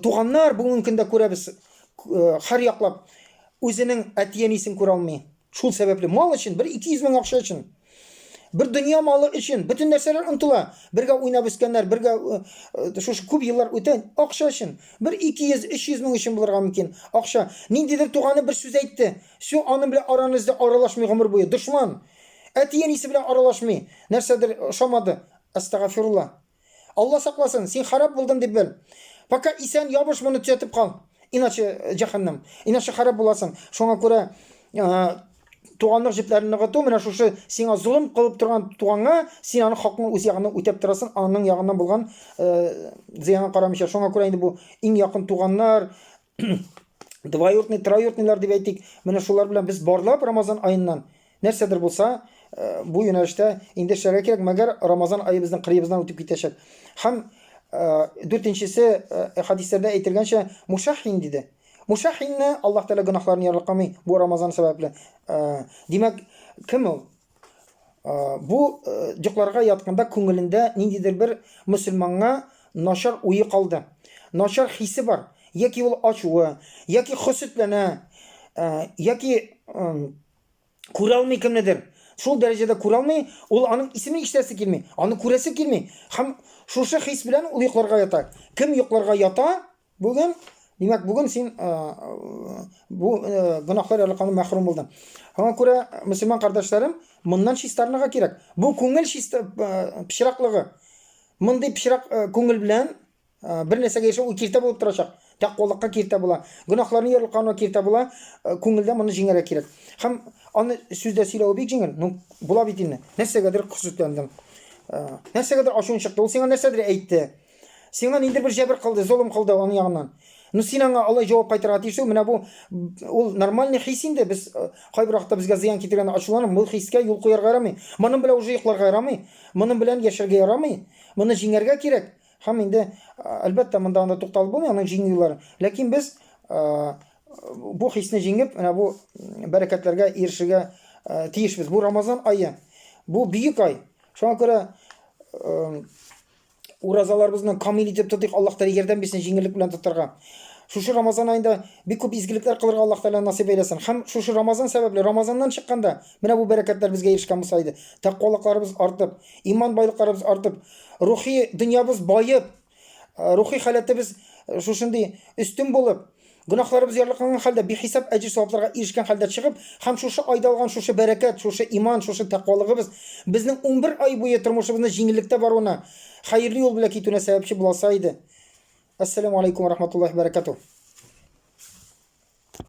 [SPEAKER 1] туганнар бүгенге көндә күрәбез, һәр яклап үзенең әти-әнисен күрә алмый. Шул сәбәпле мал өчен, бер 200 мең акча өчен, бер дөнья малы өчен бөтен нәрсәләр онытыла. Бергә уйнап үскәннәр, бергә э, э, шушы күп еллар үтә, акча өчен. Бер 200, 300 мең өчен булырга мөмкин акча. Ниндидер туганы бер сүз әйтте. Все, аның белән араны өзде, аралашмый гомер буе. Дошман. Әти-әнисе белән аралашмый. Нәрсәдер ошамады. Астагфирулла. Алла сакласын, син харап булдың дип бел. Пока исән ябыш, моны төзәтеп кал. Иначе э, җәһәннәм. Иначе харап буласың. Шуңа күрә э, туганлык җепләрен ныгыту, менә шушы сиңа золым кылып торган туганга, син аның хакын үз ягыннан үтәп торасың, аның ягыннан булган э, зыянга карамыйча. Шуңа күрә инде бу иң якын туганнар, двоюродный, троюродныйлар дип әйтик, менә шулар белән без барлап Рамазан аеннан нәрсәдер булса, э, бу юнәлештә инде эшләргә кирәк, мәгәр Рамазан ае безнең кырыебыздан үтеп китәчәк. Һәм э, дүртенчесе э, хәдисләрдә әйтелгәнчә, мушахин диде. Мушахинны Аллаһ Тәгалә гөнаһларын ярлыкамый бу Рамазан сәбәпле. Димәк, кем ул? Бу йокларга ятканда күңелендә ниндидер бер мөселманга начар уе калды. Начар хисе бар. Яки ул ачуы, яки хөсетләнә, яки күрә алмый кемнедер. Шул дәрәҗәдә күрә алмый, ул аның исемен ишетәсе килми, аны күрәсе килми. Һәм шушы хис белән ул йокларга ята. Кем йокларга ята, Бүген, димәк, бүген син бу гөнаһлар ярлыкаудан мәхрүм булдың. Шуңа күрә, мөселман кардәшләрем, моннан чистарынырга кирәк. Бу күңел чиста пычраклыгы. Мондый пычрак күңел белән бер нәрсәгә ирешү ул киртә булып торачак. Тәкъвалыкка киртә була. Гөнаһларны ярлыкануга киртә була. Күңелдә моны җиңәргә кирәк. Һәм аны сүздә сөйләве бик җиңел. Ну, була бит инде. Нәрсәгәдер хөсетләндең. Нәрсәгәдер ачуың чыкты. Ул сиңа нәрсәдер әйтте. Сиңа ниндидер бер җәбер кылды, золым кылды аның ягыннан. Ну, син аңа алай җавап кайтарырга тиеш түгел. Менә бу ул нормальный хис инде. Без кайбер вакытта безгә зыян китергәндә ачуланып, бу хискә юл куярга ярамый. Моның белән уже йокларга ярамый. Моның белән яшәргә ярамый. Моны җиңәргә кирәк. Һәм инде, әлбәттә, монда анда тукталып булмый, аның җиңү юллары. Ләкин без бу хисне җиңеп, менә бу бәрәкәтләргә ирешергә тиешбез. Бу Рамазан ае, бу бөек ай. Шуңа күрә уразаларыбызны камил итеп тотыйк, Аллаһ Тәгалә ярдәм бирсен җиңеллек белән тотарга. Шушы Рамазан аенда бик күп изгелекләр кылырга Аллаһ Тәгалә насыйп әйләсен. Һәм шушы Рамазан сәбәпле, Рамазаннан чыкканда, менә бу бәрәкәтләр безгә ирешкән булса иде. Тәкъвалыкларыбыз артып, иман байлыкларыбыз артып, рухи дөньябыз баеп, рухи халәтебез шушындый өстен булып, гөнаһларыбыз ярлыканган хәлдә, бихисап әҗер-савапларга ирешкән хәлдә чыгып, һәм шушы айда алган шушы бәрәкәт, шушы иман, шушы тәкъвалыгыбыз безнең 11 ай буе тормышыбызны җиңеллектә баруына, хәерле юл белән китүенә сәбәпче булалса иде. Әссәламу алейкум ва рахматуллахи ва баракатуһ.